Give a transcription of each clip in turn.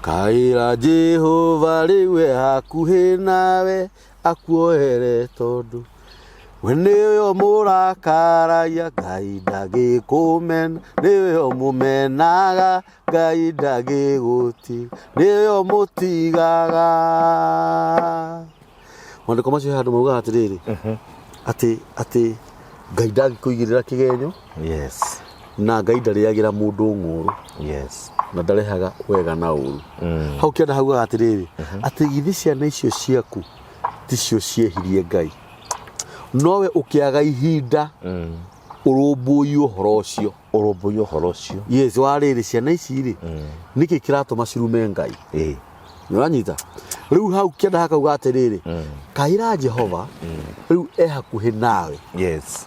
Kaĩra Jehova rĩu e hakuhĩ nawe akuohere tondũ we nĩwe ũmũrakaragia Ngai ndangĩkũmena nĩwe ũmũmenaga Ngai ndangĩgũtiga nĩwe ũmũtigaga. Maandĩko macio he handũ maugaga atĩrĩrĩ atĩ atĩ Ngai ndangĩkũigĩrĩra kĩgenyo Yes. na Ngai ndarĩagĩra mũndũ ng'ũũrũ Yes. na ndarehaga wega na ũru. Hau kĩanda haugaga atĩrĩrĩ atĩ githĩ ciana icio ciaku ticio ciehirie Ngai nowe ũkĩaga ihinda ũrũmbũiye ũhoro ũcio. Ũrũmbũiye ũhoro ũcio. Yes, wa rĩrĩ ciana ici rĩ nĩkĩ kĩratũma cirume Ngai? Ĩĩ. Nĩũranyita? Rĩu hau kĩanda hakauga atĩrĩrĩ kaĩra Jehova rĩu e hakuhĩ nawe. Yes.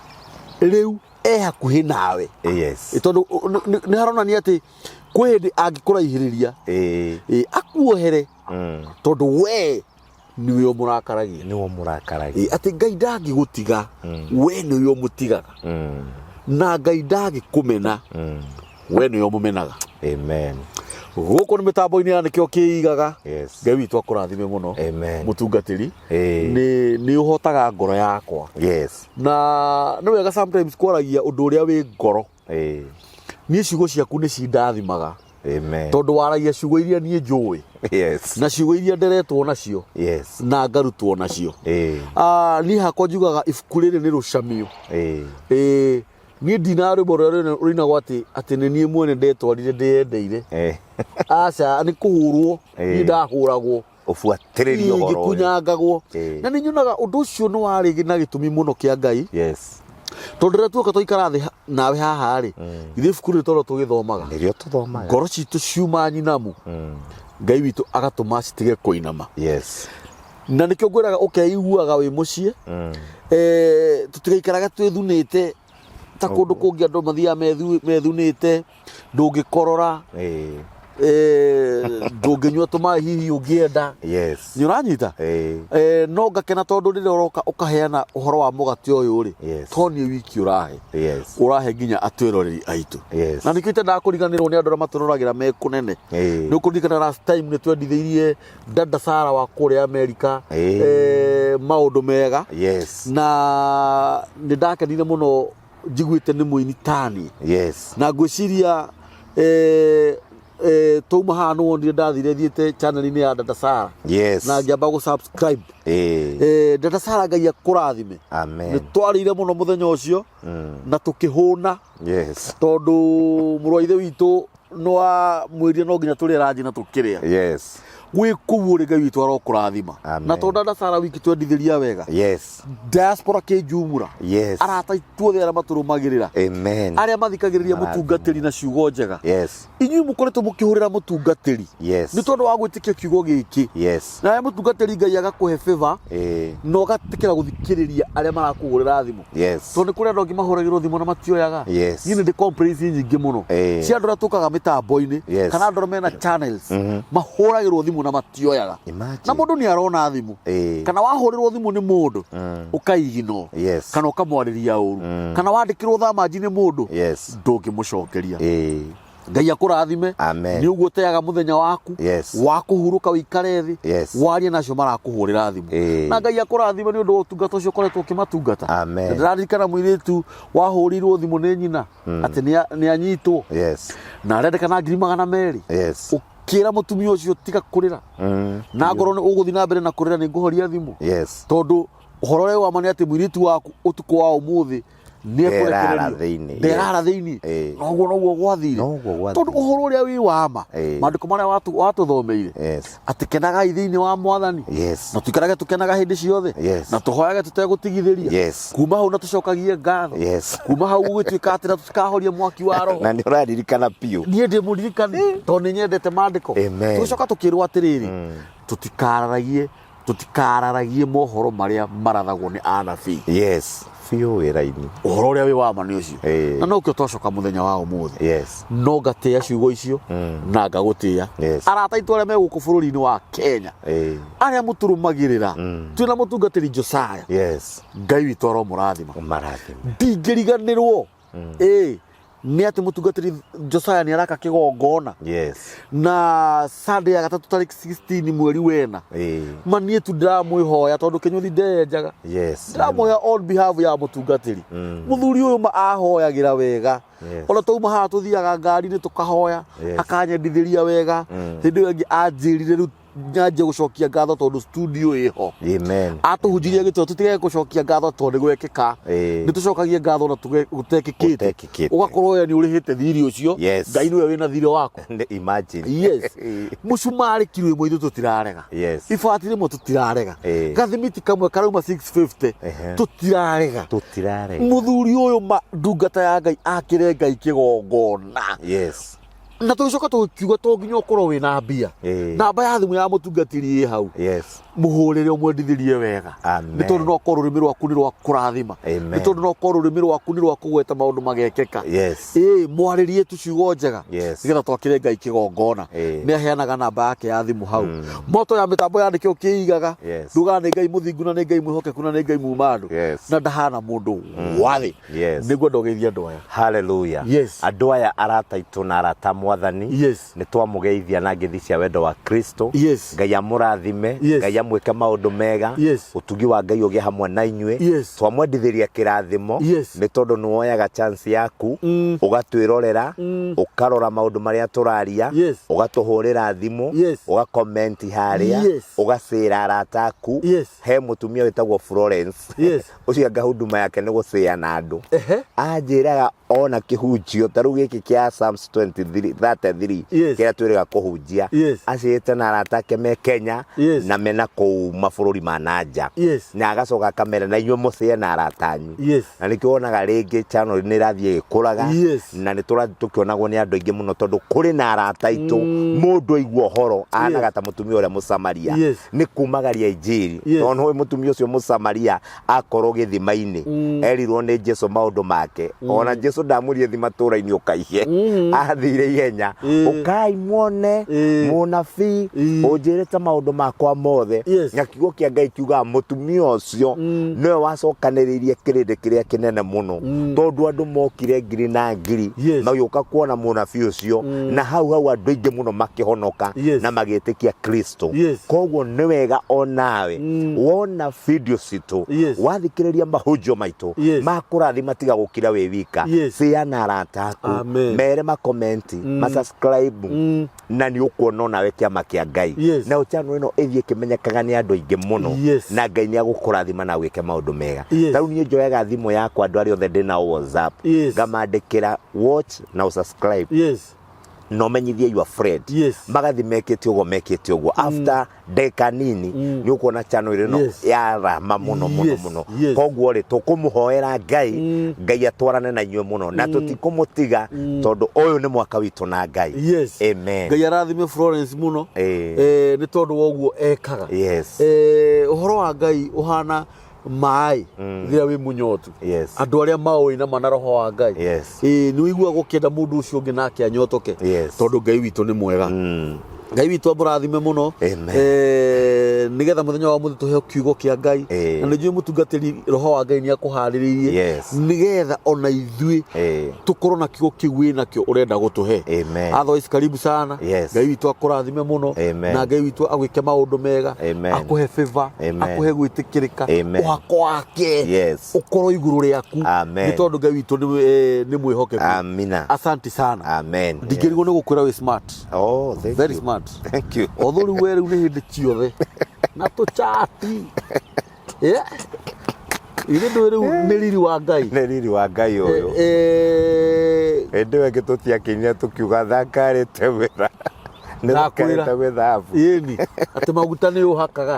Rĩu e hakuhĩ nawe. Yes. Ĩ, tondũ nĩ haronania atĩ kwĩ hĩndĩ angĩkũraihĩrĩria Ĩĩ. ĩ, akuohere tondũ we nĩwe ũmũrakaragia. Nĩwe ũmũrakaragia. Ĩ, atĩ Ngai ndangĩgũtiga we nĩwe ũmũtigaga na Ngai ndangĩkũmena we nĩwe ũmũmenaga. Amen. Gũkũ nĩ mĩtambo-inĩ ya nĩkĩo kĩigaga. Yes. Ngai witũ akũrathime mũno. Amen. Mũtungatĩri Ĩĩ. nĩ nĩ ũhotaga ngoro yakwa. Yes. Na nĩ wega sometimes kwaragia ũndũ ũrĩa wĩ ngoro. Ĩĩ. Niĩ ciugo ciaku nĩ cindathimaga. Amen. Tondũ waragia ciugo iria niĩ njũĩ. Yes. Na ciugo iria nderetwo nacio. Yes. Na ngarutwo nacio. Ĩĩ. Ah, niĩ hakwa njugaga ibuku rĩrĩ nĩ rũcamio. Ĩĩ. Ĩĩ, niĩ ndinaga rwĩmbo rũrĩa rũinagwo atĩ atĩ nĩ niĩ mwene ndetwarire ndĩyendeire. Ĩĩ. Aca, nĩ kũhũrwo. Ĩĩ. Niĩ ndahũragwo. Ũbuatĩrĩrie ũhoro ũyũ. Ngĩkunyangagwo. Ĩĩ. Na nĩ nyonaga ũndũ ũcio nĩ warĩ na gĩtũmi mũno kĩa Ngai. Yes. Tondũ rĩrĩa tuoka twaikara thĩ nawe haha rĩ, ithuĩ ibuku rĩrĩ toro tũgĩthomaga. Nĩrĩo tũthomaga. Ngoro citũ ciuma nyinamu. Ngai witũ agatũma citige kũinama. Yes. Na nĩkĩo ngwĩraga ũkeiguaga wĩ mũciĩ. Eh, tũtigaikaraga twĩthunĩte ta kũndũ kũngĩ andũ mathiaga methunĩte ndũngĩkorora Ĩĩ. eh, ndũngĩnyua tũmaĩ hihi ũngĩenda Yes. nĩ ũranyita Ĩĩ. Eh, no ngakena tondũ rĩrĩa ũroka ũkaheana ũhoro wa mũgate ũyũ rĩ Yes. to niĩ wiki ũrahe Yes. ũrahe nginya atwĩroreri aitũ Yes. na nĩkĩo itendaga kũriganĩrwo nĩ andũ arĩa matũroragĩra me kũnene Ĩĩ. nĩ ũkũririkana last time nĩ twendithĩirie dada Sara wa kũrĩa Amerika Ĩĩ. eh, maũndũ mega Yes. na nĩ ndakenire mũno njiguĩte nĩ mũini tani Yes. na ngwĩciria eh, eh, twauma haha nĩ wonire ndathire thiĩte channel-inĩ ya dada Sara Yes. na ngĩamba gũ subscribe Ĩĩ. eh, dada Sara Ngai akũrathime nĩ Amen. twarĩire mũno mũthenya ũcio na tũkĩhũna Yes. tondũ mũrũ wa ithe witũ nĩ wamwĩrire no nginya tũrĩe ranji na tũkĩrĩa Yes. gwĩ kũu ũrĩ Ngai witũ arokũrathima Amen. na tondũ dada Sara wiki twendithĩria wega Yes. diaspora kĩnjumura Yes. arata aitũ othe arĩa matũrũmagĩrĩra Amen. arĩa mathikagĩrĩria Marathimwo. mũtungatĩri na ciugo njega Yes. inyuĩ mũkoretwo mũkĩhũrĩra mũtungatĩri Yes. nĩ tondũ wa gwĩtĩkia kiugo gĩkĩ Yes. na mũtungatĩri Ngai agakũhe favor Ĩĩ. na ũgatĩkĩra gũthikĩrĩria arĩa marakũhũrĩra thimũ Yes. tondũ nĩ kũrĩ andũ angĩ mahũragĩrwo thimũ na matioyaga Yes. niĩ nĩ ndĩ complaints nyingĩ mũno Ĩĩ. cia andũ arĩa tũkaga mĩtambo-inĩ Yes. kana andũ arĩa mena channels mahũragĩrwo thimũ na matioyaga Imagine. na mũndũ nĩ arona thimũ Ĩĩ. kana wahũrĩrwo thimũ nĩ mũndũ ũkaiginwo Yes. kana ũkamwarĩria ũru kana wandĩkĩrwo thamanji nĩ mũndũ Yes. ndũngĩmũcokeria Ĩĩ. Ngai akũrathime Amen. nĩ ũguo ũteaga mũthenya waku Yes. wa kũhurũka ũikare thĩ Yes. warie nacio marakũhũrĩra thimũ Ĩĩ. na Ngai akũrathime nĩ ũndũ wa ũtungata ũcio ũkoretwo ũkĩmatungata Amen. Na ndĩraririkana mũirĩtu wahũrĩirwo thimũ nĩ nyina atĩ nĩ anyitwo Yes. na arendekana 200,000 Yes. ũkĩra mũtumia ũcio tiga kũrĩra na ngorwo nĩ ũgũthiĩ na mbere na kũrĩra nĩ ngũhoria thimũ Yes. tondũ ũhoro ũrĩa wa ma nĩ atĩ mũirĩtu waku ũtukũ wa ũmũthĩ nĩ Nderara ekũrekererio thĩinĩ, nderara yes. thĩinĩ Ĩĩ. noguo noguo gwathire Noguo gwathire. tondũ ũhoro ũrĩa wĩ wa ma Ĩĩ. maandĩko marĩa watũthomeire Yes. atĩ kenagai thĩinĩ wa mwathani Yes. na tũikarage tũkenaga hĩndĩ ciothe Yes. na tũhoyage tũtegũtigithĩria Yes. kuma hau na tũcokagie ngatho Yes. kuma hau gũgĩtuĩka atĩ na tũtikahoria mwaki wa roho Na nĩ ũraririkana biũ. niĩ ndĩ mũririkani tondũ nĩ nyendete maandĩko Amen. tũgĩcoka tũkĩrwo atĩrĩrĩ tũtikararagie tũtikararagie mohoro marĩa marathagwo nĩ anabii Yes. Biũ wĩra-inĩ. ũhoro ũrĩa wĩ wa ma nĩ ũcio Ĩĩ. na nokĩo twacoka mũthenya wa ũmũthĩ Yes. no ngatĩa ciugo icio na ngagũtĩa Yes. arata aitũ arĩa me gũkũ bũrũri-inĩ wa Kenya Ĩĩ. arĩa mũtũrũmagĩrĩra twĩna mũtungatĩri Josiah Yes. Ngai witũ aromũrathima Marathime. ndingĩriganĩrwo ĩĩ Nĩ atĩ mũtungatĩri Josiah nĩ araka kĩgongona. Na Sunday ya gatatũ tarĩki 16 mweri wena. Ma niĩ tu ndĩramwĩhoya tondũ kĩnyũthi ndeyenjaga. Ndĩramũhoya on behalf ya mũtungatĩri. Mũthuri ũyũ ma ahoyagĩra wega. Ona twauma haha tũthiaga ngari-inĩ tũkahoya. Akanyendithĩria wega. Hĩndĩ ĩyo ĩngĩ anjĩrire rĩu nyanjie gũcokia ngatho tondũ studio ĩho. Amen. Atũhunjirie gĩtũra tũtige gũcokia ngatho tondũ nĩ gwekĩka. Nĩ tũcokagie ngatho na gũtekĩkĩte. Gũtekĩkĩte. Ũgakorwo we nĩ ũrĩhĩte thirĩ ũcio. Yes. Ngai nĩwe wĩna thirĩ waku. Imagine. Yes. Mũcumarĩ kiro ĩmwe ithuĩ tũtirarega. Ibati rĩmwe tũtirarega. Gathimiti kamwe karauma 650 tũtirarega. Tũtirarega. Mũthuri ũyũ ma ndungata ya Ngai akĩre Ngai kĩgongona. Na tũgĩcoka tũgĩkiuga to nginya ũkorwo wĩna mbia. Namba ya thimũ ya mũtungatĩri ĩ hau. Mũhũrĩre ũmwendithĩrie wega. Amen. Nĩ tondũ no korwo rũrĩmĩ rwaku nĩ rwa kũrathima. Amen. Nĩ tondũ no korwo rũrĩmĩ rwaku nĩ rwa kũgweta maũndũ magekĩka. Mwarĩrie tu ciugo njega. Nĩgetha twakĩre Ngai kĩgongona. Nĩ aheanaga namba yake ya thimũ hau. Moto ya mĩtambo ya nĩkĩo kĩigaga. Ndugaga nĩ Ngai mũthingu na nĩ Ngai mwĩhokeku na nĩ Ngai muma andũ. Na ndahana mũndũ wa thĩ. Nĩguo ndogeithia andũ aya. Hallelujah. Andũ aya arata aitũ na arata mwathani. Nĩ twamũgeithia na ngeithi cia wendo wa Kristo. Ngai amũrathime. Ngai amwĩke maũndũ mega. Ũtugi wa Ngai ũgĩe hamwe na inyuĩ. Twamwendithĩria kĩrathimo. Nĩ tondũ nĩ woyaga chance yaku. Ũgatwĩrorera. Ũkarora maũndũ marĩa tũraria. Ũgatũhũrĩra thimũ. Ũga comment harĩa. Ũgacĩra arata aku. He mũtumia wĩtagwo Florence. Ũcio anga huduma yake nĩ gũcĩa na andũ. Anjĩraga ona kĩhunjio ta rĩu gĩkĩ kĩa Psalms 23 33 kĩrĩa twĩrĩga kũhunjia. Acĩĩte na arata ake me Kenya na mena kũu mabũrũri ma na nja. Na agacoka akamera na inyuĩ mũcĩe na arata anyu. Na nĩkĩo wonaga rĩngĩ channel nĩ ĩrathiĩ ĩgĩkũraga. Na nĩ tũrathiĩ tũkĩonagwo nĩ andũ aingĩ mũno tondũ kũrĩ na arata aitũ. Mũndũ aigua ũhoro ahanaga ta mũtumia ũrĩa Mũsamaria. Nĩ kumagaria injiri. Tondũ nĩũĩ mũtumia ũcio Mũsamaria akorwo gĩthima-inĩ erirwo nĩ Jesu maũndũ make. Ona Jesu ndamwĩrire thi matũũra-inĩ ũkaihe. Athire ihenya. Ũkai muone mũnabii ũnjĩrĩte maũndũ makwa mothe. Na kiugo kĩa Ngai kiugaga mũtumia ũcio nĩwe wacokanĩrĩirie kĩrĩndĩ kĩrĩa kĩnene mũno. Tondũ andũ mokire ngiri na ngiri magĩũka kuona mũnabii ũcio. Na hau hau andũ aingĩ mũno makĩhonoka na magĩtĩkia Kristo. Koguo nĩ wega onawe wona video citũ wathikĩrĩria mahunjio maitũ makũrathima tiga gũkira wĩ wika. Cĩa na arata aku. Amen. Mere makomenti, masubscribe na nĩ ũkuona onawe kĩama kĩa Ngai. Nayo channel ĩno ĩthiĩ ĩkĩmenyekaga nĩ andũ aingĩ mũno. Na Ngai nĩ agũkũrathima na agwĩke maũndũ mega. Ta rĩu niĩ njoyaga thimũ yakwa andũ arĩa othe ndĩ nao WhatsApp. Ngamandĩkĩra watch na ũsubscribe. Na ũmenyithie your friend. Magathi mekĩte ũguo mekĩte ũguo. After ndagĩka nini nĩ ũkuona channel ĩno yarama mũno mũno mũno. Koguo rĩ tũkũmũhoera Ngai, Ngai atwarane na inyuĩ mũno na tũtikũmũtiga tondũ ũyũ nĩ mwaka witũ na Ngai. Amen. Ngai arathime Florence mũno. Nĩ tondũ wa ũguo ekaga. Ũhoro wa Ngai ũhana maĩ rĩrĩa wĩ mũnyotu. Andũ arĩa maũĩ na mana roho wa Ngai. Nĩ ũiguaga ũkĩenda mũndũ ũcio ũngĩ nake anyotoke. Tondũ Ngai witũ nĩ mwega. Ngai witũ amũrathime mũno. Amen. Nĩgetha mũthenya wa ũmũthĩ tũheo kiugo kĩa Ngai. Na nĩ njũĩ mũtungatĩri roho wa Ngai nĩ akũharĩrĩirie. Nĩgetha ona ithuĩ tũkorwo na kiugo kĩu wĩ nakĩo ũrenda gũtũhe. Amen. Otherwise karibu sana. Ngai witũ akũrathime mũno. Amen. Na Ngai witũ agwĩke maũndũ mega. Amen. Akũhe favor. Amen. Akũhe gwĩtĩkĩrĩka. Amen. Ũhako wake. Ũkorwo igũrũ rĩaku. Amen. Nĩ tondũ Ngai witũ nĩ mwĩhokeku. Amina. Asante sana. Amen. Ndingĩrigwo nĩ gũkwĩra wĩ smart. Oh, thank Very you. smart. Thank you. Although rĩu we rĩu nĩ hĩndĩ ciothe. Na tũchati. Yeah. Ithe ndũĩ rĩu nĩ riri wa Ngai. Nĩ riri wa Ngai ũyũ. Hĩndĩ ĩyo ĩngĩ tũtiakinyire tũkiuga thakarĩte wĩra. Nĩ Ndakwĩra. thakarĩte gwĩ thahabu. Ĩni, atĩ maguta nĩ ũhakaga.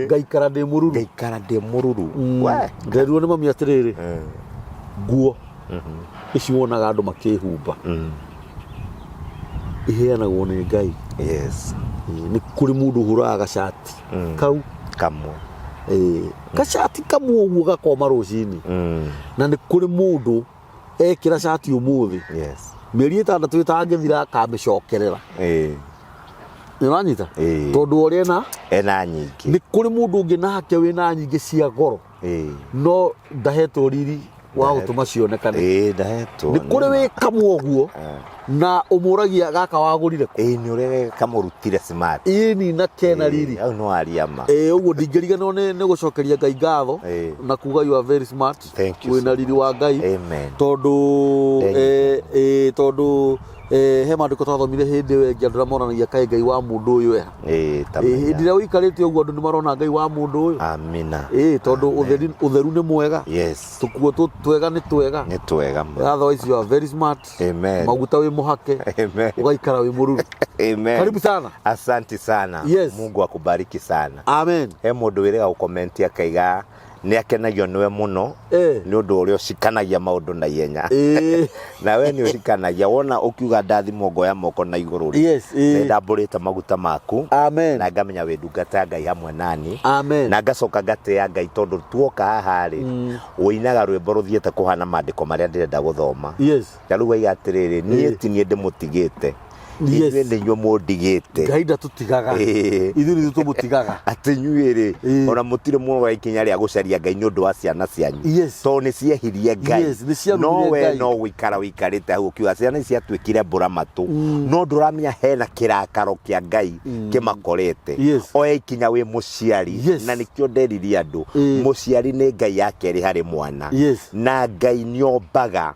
Ngaikara ndĩ mũruru. Ngaikara ndĩ mũruru. We. Nderirwo nĩ mami atĩrĩrĩ. Nguo ici wonaga andũ makĩhumba. Iheanagwo nĩ Ngai. Nĩ kũrĩ mũndũ ũhũraga gacati kau. Kamwe. Gacati kamwe ũguo gakoma rũcinĩ. Na nĩ kũrĩ mũndũ ekĩra cati ũmũthĩ. Mĩeri ĩtandatũ ĩtangĩthira akamĩcokerera. Nĩ ũranyita? Tondũ ũrĩa ena Ena nyingĩ. Nĩ kũrĩ mũndũ ũngĩ nake wĩna nyingĩ cia goro. No ndahetwo riri Wa gũtũma cionekane. Ĩĩ, ndahetwo. Nĩ kũrĩ wĩ kamwe ũguo na ũmũragia gaka wagũrire kũ? Ĩĩ, nĩ ũrĩa kamũrutire smart. Ĩni na kena riri. Hau no aria ma. Ĩĩ, ũguo ndingĩriganĩrwo nĩ gũcokeria Ngai ngatho na kuga you are very smart. Thank you wĩna so riri wa Ngai. Amen. Tondũ Thank you. Tondũ he maandĩko twathomire hĩndĩ ĩyo ĩngĩ andũ arĩa monanagia kaĩ Ngai wa mũndũ ũyũ eha. Ta Hĩndĩ menya. ĩrĩa ũikarĩte ũguo andũ nĩ marona Ngai wa mũndũ ũyũ. Amina. Tondũ ũtheru nĩ mwega. Yes. Tũkuo twega nĩ twega. Nĩ twega ma. Otherwise you are very smart. Amen. Maguta wĩ mũhake. Amen. Ũgaikara wĩ mũruru. Amen. Karibu sana. Asante sana. Yes. Mungu akubariki sana. Amen. He mũndũ wĩrĩga gũkomenti akaiga nĩ akenagio nĩwe mũno nĩ ũndũ ũrĩa ũcikanagia maũndũ na ihenya. Na we nĩ ũcikanagia wona ũkiuga ndathimwo ngoya moko na igũrũ rĩ. Nĩ ndambũrĩte maguta maku. Amen. Na ngamenya wĩ ndungata ya Ngai hamwe nani. Amen. Na ngacoka ngatĩĩa Ngai tondũ tuoka haha rĩ, ũinaga rwĩmbo rũthiĩte kũhana maandĩko marĩa ndĩrenda gũthoma. Na rĩu waiga atĩrĩrĩ, niĩ ti niĩ ndĩmũtigĩte. Inyuĩ nĩ inyuĩ mũndigĩte. Ngai ndatũtigaga. Ithuĩ nĩ ithuĩ tũmũtigaga. Atĩ inyuĩ rĩ, ona mũtirĩ muoya ikinya rĩa gũcaria Ngai nĩ ũndũ wa ciana cianyu. Tondũ nĩ ciehirie Ngai. Yes, nĩ ciarumire No we Ngai. no gũikara ũikarĩte hau ũkiuga ciana ici ciatuĩkire mbũra matũ. No ndũramenya hena kĩrakaro kĩa Ngai kĩmakorete. Oya ikinya wĩ mũciari. Na nĩkĩo nderirie andũ, mũciari nĩ Ngai ya kerĩ harĩ mwana. Na Ngai nĩ ombaga.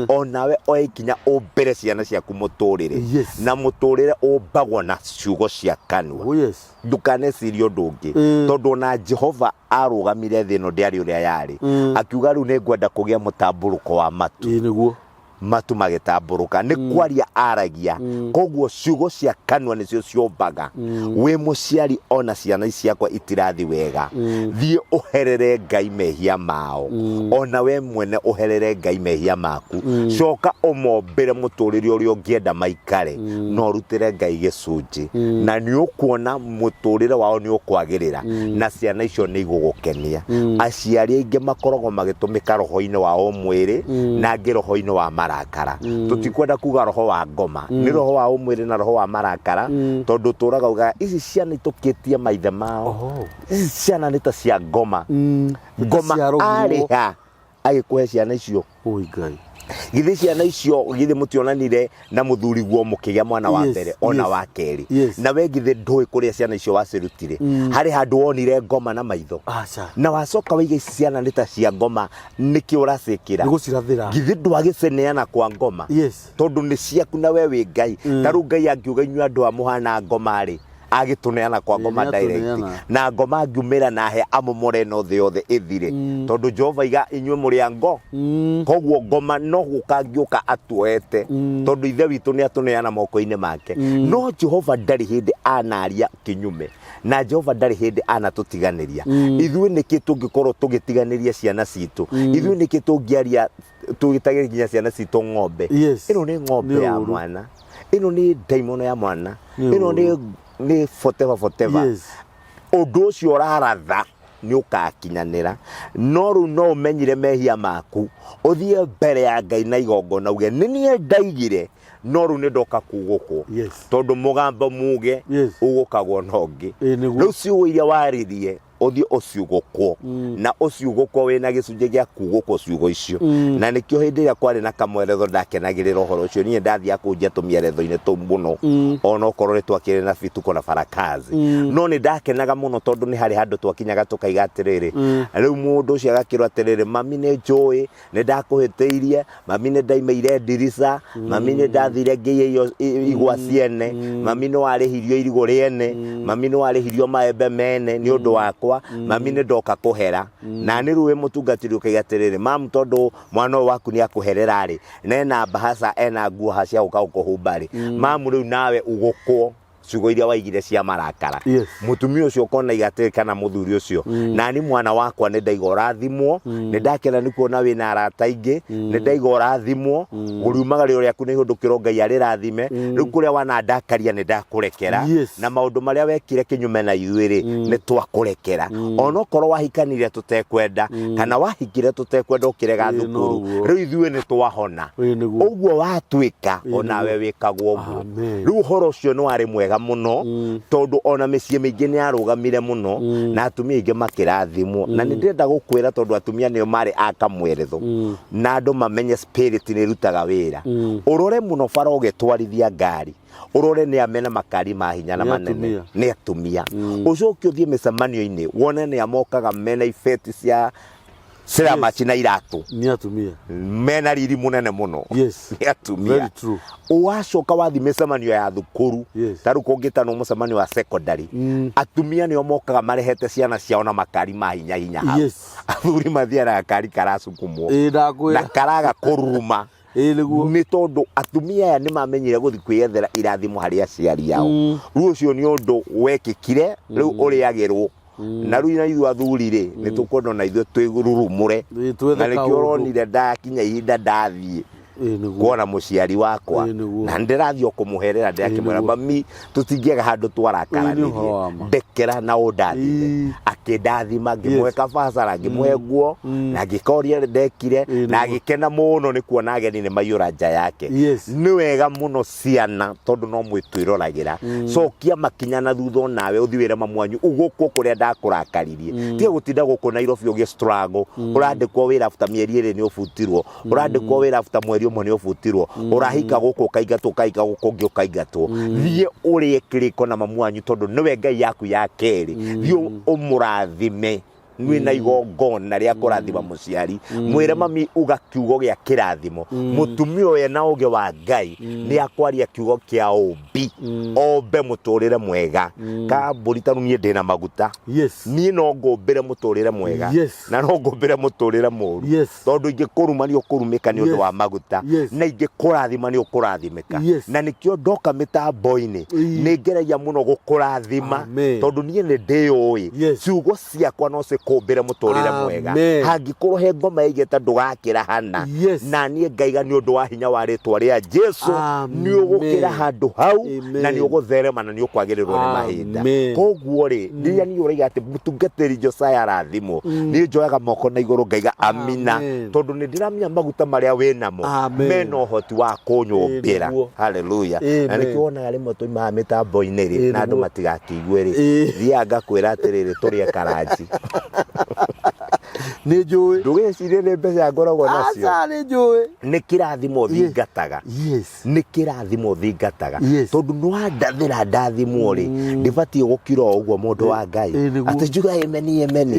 Onawe oya ikinya ũmbĩre ciana ciaku mũtũrĩre. Na mũtũrĩre ũmbagwo na ciugo cia kanua. Oh, yes. Ndũkanecirie ũndũ ũngĩ. Tondũ ona Jehova arũgamire thĩ ĩno ndĩarĩ ũrĩa yarĩ. Akiuga rĩu nĩ ngwenda kũgĩa mũtambũrũko wa matu. Ĩĩ, nĩguo. Matu magĩtambũrũka. Nĩ kwaria aragia. Koguo ciugo cia kanua nĩcio ciombaga. Wĩ mũciari ona ciana ici ciakwa itirathi wega. Thiĩ ũherere Ngai mehia mao. Ona we mwene ũherere Ngai mehia maku. Coka ũmombĩre mũtũrĩre ũrĩa ũngĩenda maikare. Na ũrutĩre Ngai gĩcunjĩ. Na nĩ ũkuona mũtũrĩre wao nĩ ũkwagĩrĩra. Na ciana icio nĩ igũgũkenia. Aciari aingĩ makoragwo magĩtũmĩka roho-inĩ wa ũmwĩrĩ, na angĩ roho-inĩ wa marakara. Tũtikwenda kuga roho wa ngoma. Nĩ roho wa ũmwĩrĩ na roho wa marakara, tondũ tũraga uga ici ciana itũkĩtie maithe mao. Ici ciana nĩ ta cia ngoma. Ngoma Ciarũgirwo. arĩ ha agĩkũhe ciana icio? Oi Ngai. Githĩ ciana icio githĩ mũtionanire na mũthuri guo mũkĩgĩa mwana wa mbere ona wa kerĩ? Na we githĩ ndũĩ kũrĩa ciana icio wacirutire? Harĩ handũ wonire ngoma na maitho? Aca. Na wacoka waiga ici ciana nĩ ta cia ngoma, nĩkĩ ũracĩkĩra? Nĩ gũcirathĩra. Githĩ ndwagĩcineana kwa ngoma? Tondũ nĩ ciaku na we wĩ Ngai. Ta rĩu Ngai angiuga inyuĩ andũ a mũhana ngoma rĩ, agĩtũneana kwa ngoma Nĩ direct. atũneana. Na ngoma angiumĩra na he amomore no thĩ yothe ĩthire. Tondũ Jehova iga inyuĩ mũrĩ a ngo. Koguo ngoma no gũka angĩũka atuoete. Tondũ ithe witũ nĩ atũneana moko-inĩ make. No Jehova ndarĩ hĩndĩ anaria kinyume. Na Jehova ndarĩ hĩndĩ anatũtiganĩria. Ithuĩ nĩkĩ tũngĩkorwo tũgĩtiganĩria ciana citũ? Ithuĩ nĩkĩ tũngĩaria tũgĩtagĩre nginya ciana citũ ng'ombe? Ĩno nĩ ng'ombe Nĩ ya ũru. mwana. Ĩno nĩ ndaimono ya mwana. Nĩ Ĩno ũru. nĩ forever, forever. Ũndũ ũcio ũraratha nĩ ũgakinyanĩra. No rĩu no ũmenyire mehia maku, ũthiĩ mbere ya Ngai na igongona uge nĩ niĩ ndaigire, no rĩu nĩ ndoka kugũkwo. Tondũ mũgambo muge ũgũkagwo na ũngĩ. Ĩĩ, nĩguo. Rĩu ciugo iria waririe ũthiĩ ũciugũkwo. Na ũciugũkwo wĩna gĩcunjĩ gĩa kugũkwo ciugo icio. Na nĩkĩo hĩndĩ ĩrĩa kwarĩ na kamweretho ndakenagĩrĩra ũhoro ũcio. Niĩ ndathiaga kũnjia tũmĩeretho-inĩ tũu mũno. Onokorwo nĩ twakĩrĩ na bituko na barakazi. No nĩ ndakenaga mũno tondũ nĩ harĩ handũ twakinyaga tũkaiga atĩrĩrĩ. Rĩu mũndũ ũcio agakĩrwo atĩrĩrĩ, mami nĩ njũĩ, nĩ ndakũhĩtĩirie, mami nĩ ndaimĩire ndirica, mami nĩ ndathire ngĩiya igwa ciene, mami nĩ warĩhirio irigũ rĩene, mami nĩ warĩhirio maembe mene nĩ ũndũ wakwa, mami nĩ ndoka kũhera. Na nĩ rĩu wĩ mũtungatĩri ũkaiga atĩrĩrĩ, mamu tondũ mwana ũyũ waku nĩ akũherera rĩ, na ena mbahaca, ena nguo haha cia gũka gũkũhumba rĩ, mamu rĩu nawe ũgũkwo ciugo iria waigire cia marakara. Mũtumia ũcio ũkona iga atĩrĩ kana mũthuri ũcio, nani mwana wakwa nĩ ndaiga ũrathimwo, nĩ ndakena nĩ kuona wĩna arata aingĩ, nĩ ndaiga ũrathimwo, ũriumagario rĩaku nĩ ihũndũkĩrwo Ngai arĩrathime, rĩu kũrĩa wanandakaria nĩ ndakũrekera, na maũndũ marĩa wekire kĩnyume na ithuĩ rĩ, nĩ twakũrekera. Onokorwo wahikanire tũtekwenda, kana wahikire tũtekwenda ũkĩrega thukuru, rĩu ithuĩ nĩ twahona. Ĩĩ, nĩguo. Ũguo watuĩka, onawe wĩkagwo ũguo. Amen. Rĩu ũhoro ũcio nĩ warĩ mwega wega mũno, tondũ ona mĩciĩ mĩingĩ nĩ yarũgamire mũno na atumia aingĩ makĩrathimwo. Na nĩ ndĩrenda gũkwĩra, tondũ atumia nĩo marĩ a kamweretho na andũ mamenye spirit nĩ ĩrutaga wĩra. Ũrore mũno bara ũgĩtwarithia ngari, ũrore nĩ a mena makari ma hinya na Nĩ manene. atumia. Nĩ atumia. Ũcoke ũthiĩ mĩcemanio-inĩ wone nĩ a mokaga mena ibeti cia ciramaci na iratũ. Nĩ atumia. Mena riri mũnene mũno. Nĩ atumia. Very true. Wacoka wathiĩ mĩcemanio ya thukuru, ta rĩu kũngĩtanwo mũcemanio wa secondary, atumia nĩo mokaga marehete ciana ciao na makari ma hinya hinya hau. Athuri mathiaga na gakari karacukumwo Ĩĩ, ndakwĩra. na karaga kũruruma. Ĩĩ nĩguo. Nĩ tondũ atumia aya nĩ mamenyire gũthiĩ kwĩyethera irathimo harĩ aciari ao. Rĩu ũcio nĩ ũndũ wekĩkire, rĩu ũrĩagĩrwo. Na rĩu na ithuĩ athuri rĩ, nĩ tũkwenda ona ithuĩ twĩrurumũre. Ĩĩ, twethe Na nĩkĩo kaũndũ. ũronire ndakinya ihinda ndathiĩ Ĩĩ nĩguo. kuona mũciari wakwa. Ĩĩ nĩguo. Na ndĩrathiĩ o kũmũherera, ndĩrakĩmwĩra, nĩguo. mami, tũtingĩaga handũ Ĩĩ, nĩ twarakaranirie, ũhoro wa ma. ndekera na ũndathime. Akĩndathima, ngĩmũhe kabasara, ngĩmũhe nguo, na ngĩka ũrĩa ndekire, na agĩkena mũno nĩ kuona ageni nĩ maiyũra nja yake. Nĩ wega mũno ciana, tondũ no mwĩtwĩroragĩra. Cokia makinya na thutha onawe, ũthiĩ wĩre mamu wanyu gũkũ kũrĩa ndakũrakaririe. Tiga gũtinda gũkũ Nairobi ũgĩ struggle, ũrandĩkwo wĩra after mĩeri 2 nĩ ũbutirwo, ũrandĩkwo wĩra after mweri ũmwe nĩ ũbutirwo, ũrahika gũkũ ũkaingatwo, ũkahika gũkũ ũngĩ ũkaingatwo. Thiĩ ũrĩe kĩrĩko na mamu wanyu, tondũ nĩwe Ngai yaku ya kerĩ. Thiĩ ũmũrathime nwĩ na igongona rĩa kũrathima mũciari. Mwĩre mami uga kiugo gĩa kĩrathimo. Mũtumia ũyũ na ũgĩ wa Ngai nĩ akwaria kiugo kĩa ũmbi, ombe mũtũrĩre mwega. Kambũri ta rĩu niĩ ndĩna maguta, niĩ no ngũmbĩre mũtũrĩre mwega, na no ngũmbĩre mũtũrĩre mũru, tondũ ingĩkũruma nĩ ũkũrumĩka nĩ ũndũ wa maguta, na ingĩkũrathima nĩ ũkũrathimĩka. Na nĩkĩo ndoka mĩtambo-inĩ nĩ ngeragia mũno gũkũrathima, tondũ niĩ nĩ ndĩyũĩ, ciugo ciakwa no cikũmbĩre mũtũrĩre mwega. Hangĩkorwo he ngoma yaigĩte ndũgakĩra hana, na niĩ ngaiga nĩ ũndũ wa hinya wa rĩtwa rĩa Jesu, nĩ ũgũkĩra handũ hau, na nĩ ũgũtherema, na nĩ ũkwagĩrĩrwo nĩ mahinda. Koguo rĩ, rĩrĩa niĩ ũraiga atĩ mũtungatĩri Josiah arathimwo, niĩ njoyaga moko na igũrũ ngaiga amina, tondũ nĩ ndĩramenya maguta marĩa wĩ namo mena ũhoti wa kũnyũmbĩra. Haleluya. Na nĩkĩo wonaga rĩmwe tuimaga mĩtambo-inĩ rĩ, na andũ matigakĩigue rĩ, thiaga ngakwĩra atĩrĩrĩ, tũrĩe karanji. Nĩ njũĩ. Ndũgecirie nĩ mbeca ngoragwo nacio. Aca, nĩ njũĩ. Nĩ kĩrathimo thingataga. Nĩ kĩrathimo thingataga. Tondũ nĩ wandathĩra ndathimwo rĩ, ndĩbatiĩ gũkira o ũguo, mũndũ wa Ngai, atĩ njuga ĩmeni ĩmeni.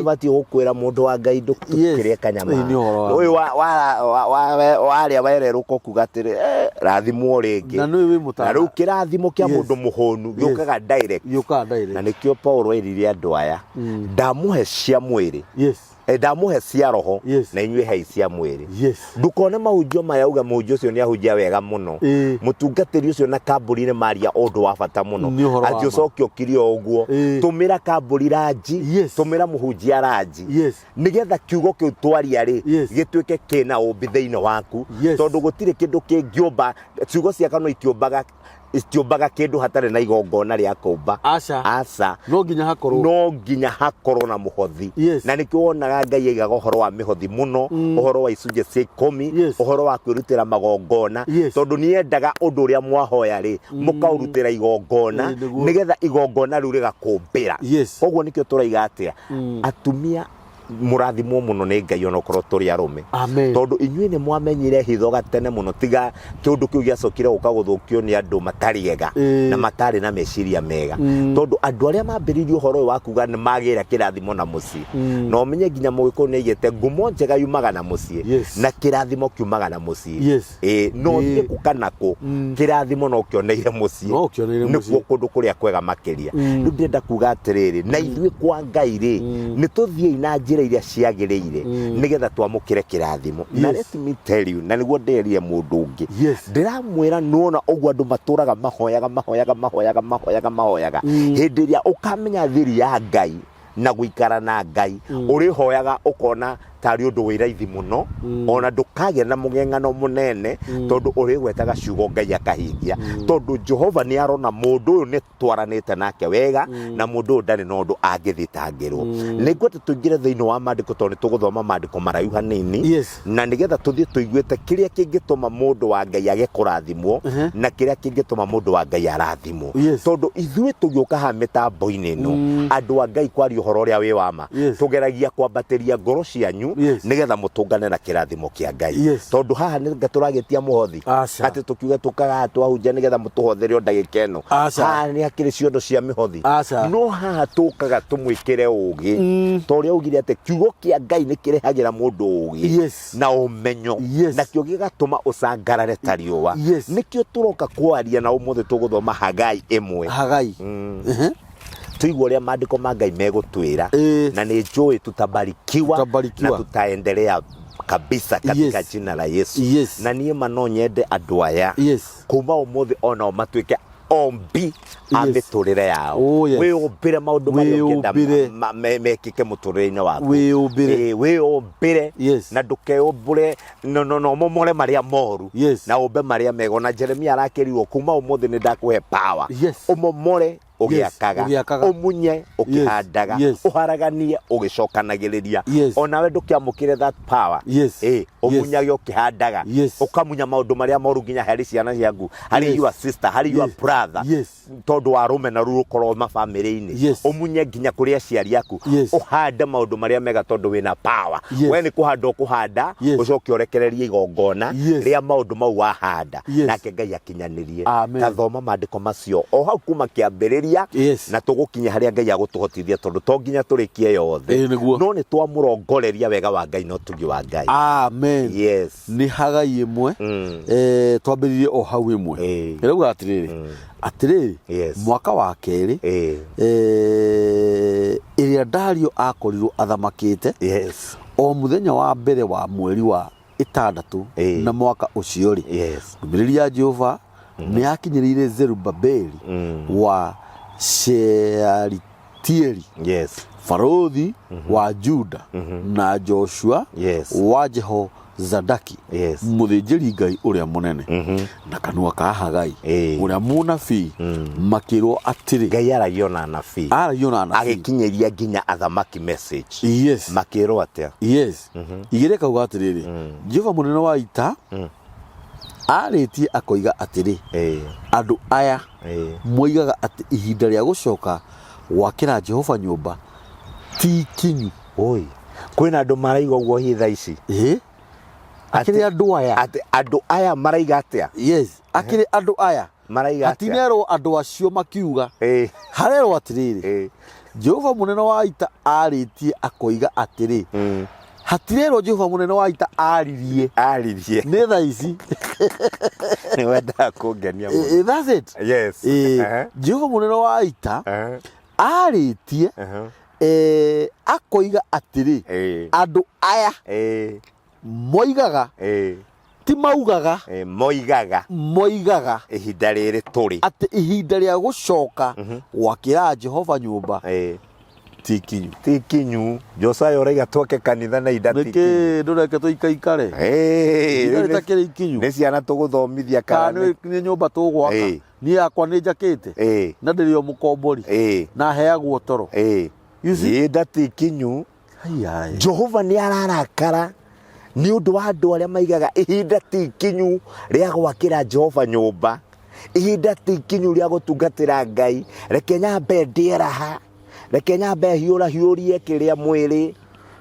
Nĩbatiĩ gũkwĩra, mũndũ wa Ngai, ndũkĩrĩe kanyama. Nĩ ũhoro wa ũyũ warĩa wererũka ũkuga atĩrĩ, rathimwo rĩngĩ. Na nĩwe wĩ mũtana. Na rĩu kĩrathimo kĩa mũndũ mũhũnu gĩũkaga direct. Gĩũkaga direct. Na nĩkĩo Paul erire andũ aya, ndamũhe cia mwĩrĩ, ndamũhe cia roho, na inyuĩ hei cia mwĩrĩ. Ndũkone mahunjio maya uge mũhunjia ũcio nĩ ahunjia wega mũno, mũtungatĩri ũcio na kambũri nĩ maria ũndũ wa bata mũno, Nĩ ũhoro wa atĩ ma. ũcoke ũkire o ũguo. Tũmĩra kambũri ranji, tũmĩra mũhunjia ranji, nĩgetha kiugo kĩu twaria rĩ, gĩtuĩke kĩna ũmbi thĩinĩ waku. Tondũ gũtirĩ kĩndũ kĩngĩũmba, ciugo cia kanua itiũmbaga, itiũmbaga kĩndũ hatarĩ na igongona rĩa kũmba. Aca. Aca. No nginya hakorwo. No nginya hakorwo na mũhothi. Na nĩkĩo wonaga Ngai aigaga ũhoro wa mĩhothi mũno, ũhoro wa icunjĩ cia 10, ũhoro wa kwĩrutĩra magongona, tondũ nĩendaga ũndũ ũrĩa mwahoya rĩ, mũkaũrutĩra igongona, Ĩĩ, nĩguo. nĩgetha igongona rĩu rĩgakũmbĩra. Koguo nĩkĩo tũraiga atĩa, atumia mũrathimwo mũno nĩ Ngai onokorwo tũrĩ arũme. Amen. Tondũ inyuĩ nĩ mwamenyire hitho gatene mũno, tiga kĩũndũ kĩu gĩacokire gũka gũthũkio nĩ andũ matarĩ ega na matarĩ na meciria mega. Tondũ andũ arĩa mambĩrĩirie ũhoro ũyũ wa kuga nĩ magĩra kĩrathimo na mũciĩ, na ũmenye nginya Mũgĩkũyũ nĩ aigĩte ngumo njega yumaga na mũciĩ, na kĩrathimo kiumaga na mũciĩ. No thiĩ kũ kana kũ, kĩrathimo no kĩoneire mũciĩ. No kĩoneire mũciĩ. Nĩkuo kũndũ kũrĩa kwega makĩria. Rĩu ndĩrenda kuga atĩrĩrĩ, na ithuĩ kwa Ngai rĩ, nĩ tũthiĩi na njĩra iria ciagĩrĩire nĩgetha twamũkĩre kĩrathimo. Na let me tell you, na nĩguo ndĩrire mũndũ ũngĩ, ndĩramwĩra, nĩwona ũguo andũ matũraga mahoyaga mahoyaga mahoyaga mahoyaga mahoyaga, hĩndĩ ĩrĩa ũkamenya thiri ya Ngai na gũikara na Ngai, ũrĩhoyaga ũkona Tarĩ ũndũ wĩ raithi mũno, ona ndũkagĩa na mũgeng'ano mũnene, tondũ ũrĩgwetaga ciugo Ngai akahingia, tondũ Jehova nĩ arona mũndũ ũyũ nĩ twaranĩte nake wega, na mũndũ ũyũ ndarĩ na ũndũ angĩthitangĩrwo. Nĩ ngwenda tũingĩre thĩinĩ wa maandĩko, tondũ nĩ tũgũthoma maandĩko maraihu hanini, na nĩgetha tũthiĩ tũiguĩte kĩrĩa kĩngĩtũma mũndũ wa Ngai age kũrathimwo, na kĩrĩa kĩngĩtũma mũndũ wa Ngai arathimwo. Tondũ ithuĩ tũgĩũka haha mĩtambo-inĩ ĩno, andũ a Ngai, kwaria ũhoro ũrĩa wĩ wa ma, tũgeragia kwambatĩria ngoro cianyu, nĩgetha mũtũngane na kĩrathimo kĩa Ngai. Tondũ haha nĩ nga tũragĩtia mũhothi, Aca. atĩ tũkiuge tũkaga haha twahunjia nĩgetha mũtũhothere o ndagĩka ĩno. Aca. Haha nĩ hakĩrĩ ciondo cia mĩhothi? Aca. No haha tũkaga tũmwĩkĩre ũgĩ, ta ũrĩa ugire atĩ kiugo kĩa Ngai nĩ kĩrehagĩra mũndũ ũgĩ na ũmenyo, nakĩo gĩgatũma ũcangarare ta riũa. Nĩkĩo tũroka kwaria, na ũmũthĩ tũgũthoma Hagai 1. Hagai. Tuigua ũrĩa maandĩko ma Ngai megũtwĩra, na nĩ njũĩ tutabarikiwa, Tutabarikiwa. Na tutaendelea kabisa katika jina la Yesu. Na niĩ ma no nyende andũ aya kuma ũmũthĩ onao matuĩke ombi a mĩtũrĩre yao. Wĩyũmbĩre maũndũ marĩa ũngĩenda Wĩyũmbĩre. mekĩke mũtũrĩre-inĩ waku. Wĩyũmbĩre. Ĩĩ, wĩyũmbĩre, na ndũkeyũmbũre, no no no momore marĩa moru, na ũmbe marĩa mega. Ona Jeremia arakĩrirwo, kuma ũmũthĩ nĩ ndakũhe power, ũmomore ũgĩakaga, ũgĩakaga. Ũmunye ũkĩhandaga, ũharaganie ũgĩcokanagĩrĩria. Onawe ndũkĩamũkĩre that power. Ĩ, ũmunyage ũkĩhandaga, ũkamunya maũndũ marĩa moru nginya harĩ ciana ciaku, harĩ your sister, harĩ your brother, tondũ wa rũmena rũu rũkorwo mabamĩrĩ-inĩ. Ũmunye nginya kũrĩ aciari aku, ũhande maũndũ marĩa mega, tondũ wĩna power. We nĩ kũhanda ũkũhanda, ũcoke ũrekererie igongona rĩa maũndũ mau wahanda, nake Ngai akinyanĩrie. Amen. Ta thoma maandĩko macio o hau kuma kĩambĩrĩria, na tũgũkinya harĩa Ngai agũtũhotithia, tondũ to nginya tũrĩkie yothe. Ĩĩ, nĩguo. No nĩ twamũrongoreria wega wa Ngai na ũtugi wa Ngai. Amen. Nĩ Hagai 1. Twambĩrĩrie o hau 1. Ĩrauga atĩrĩrĩ, atĩrĩrĩ, mwaka wa kerĩ ĩrĩa Dario akorirwo athamakĩte, o mũthenya wa mbere wa mweri wa 6, na mwaka ũcio rĩ, ndũmĩrĩri ya Jehova nĩ yakinyĩrĩire Zerubabeli wa Shealitieli, barũthi wa Juda, na Joshua wa Jehozadaki, mũthĩnjĩri Ngai ũrĩa mũnene, na kanua ka Hagai ũrĩa mũnabii, makĩrwo atĩrĩ. Ngai aragia ona anabii. Aragia ona anabii. Agĩkinyĩria nginya athamaki message. Makĩrwo atĩa? Yes, 2 kauga atĩrĩrĩ, Jehova mũnene wa ita arĩtie akoiga atĩrĩ, andũ aya moigaga atĩ ihinda rĩa gũcoka gwakĩra Jehova nyũmba ti ikinyu. Oi, kwĩna andũ maraiga ũguo hihi thaa ici? Ĩ, akĩrĩ andũ aya. Atĩ andũ aya maraiga atĩa? Yes, akĩrĩ andũ aya. Maraiga atĩa? Hatinerwo andũ acio makiuga, harerwo atĩrĩrĩ, Jehova mũnene wa ita arĩtie akoiga atĩrĩ. Hatirerwo Jehova mũnene wa ita aririe. Aririe. Nĩ thaa ici. Nĩ wendaga kũngenia mũno. That's it. Jehova mũnene wa ita arĩtie akoiga atĩrĩ, andũ aya moigaga, ti maugaga, Moigaga. Moigaga ihinda rĩrĩ tũrĩ atĩ ihinda rĩa gũcoka gwakĩra Jehova nyũmba ti ikinyu. Ti kinyu. Josiah ũraiga twake kanitha na ihinda ti kinyu. Nĩkĩ ndũreke tũikaikare? Ihinda rĩu rĩtakĩrĩ ikinyu. Nĩ ciana tũgũthomithia kana kana nĩ nyũmba tũgwaka? Niĩ yakwa nĩ njakĩte, na ndĩrĩ o mũkombori, na heagwo toro. You see? Ihinda ti ikinyu. Haiya. Jehova nĩ ararakara nĩ ũndũ wa andũ arĩa maigaga ihinda ti ikinyu rĩa gwakĩra Jehova nyũmba, ihinda ti ikinyu rĩa gũtungatĩra Ngai. Reke nyambe ndĩe raha, reke nyambe hiũra hiũrie kĩrĩa mwĩrĩ,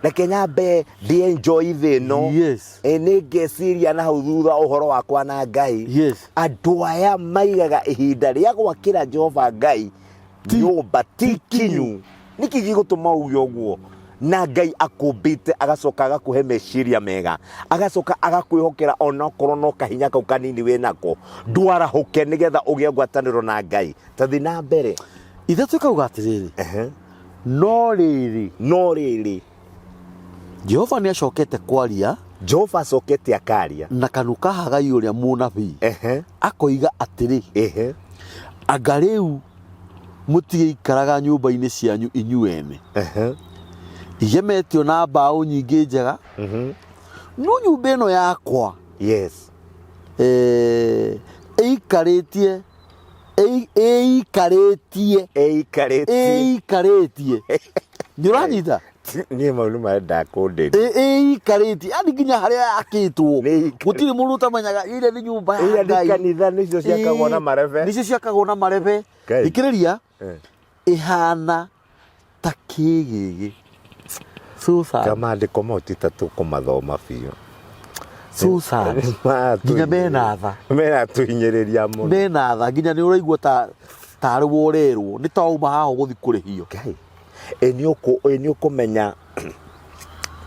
reke nyambe ndĩ enjoy thĩ ĩno. Nĩ ngeciria na hau thutha ũhoro wakwa na Ngai. Andũ aya maigaga ihinda rĩa gwakĩra Jehova Ngai nyũmba ti kinyu. Nĩkĩ gĩgũtũma uge ũguo? Na Ngai akũmbĩte, agacoka agakũhe meciria mega, agacoka agakwĩhokera onakorwo no kahinya kau kanini wĩnako, ndwarahũke nĩgetha ũgĩe ngwatanĩro na Ngai. Ta thiĩ na mbere. 3 ĩkauga atĩrĩrĩ, no rĩrĩ, no rĩrĩ, Jehova nĩ acokete kwaria. Jehova acokete akaria na kanua ka Hagai ũrĩa mũnabii, akoiga atĩrĩ, anga rĩu mũtigĩikaraga nyũmba-inĩ cianyu inyuĩ ene? Igemetio na mbaũ nyingĩ njega. No nyũmba ĩno yakwa ĩikarĩtie ĩikarĩtie Ĩikarĩtie. Ĩikarĩtie, nĩ ũranyita? Niĩ mau nĩ marenda kũndĩria. Ĩikarĩtie yani nginya harĩa yakĩtwo. Nĩ ĩikarĩtie. Gũtirĩ mũndũ ũtamenyaga ĩrĩa nĩ nyũmba ya Ĩrĩa nĩ Ngai. kanitha, nĩcio ciakagwo na marebe. Nĩcio ciakagwo na marebe. Ngai. Thikĩrĩria. Ĩhana ta kĩgĩgĩ. So sad. Kamandĩko mau ti ta tũkũmathoma biũ. So sad. Nginya mena tha. Mena tũhinyĩrĩria mũno. Mena tha nginya nĩ ũraigua ta tarĩ worerwo nĩ ta wauma haha ũgũthiĩ kũrĩhio. Ngai. Ĩ nĩ ũkũmenya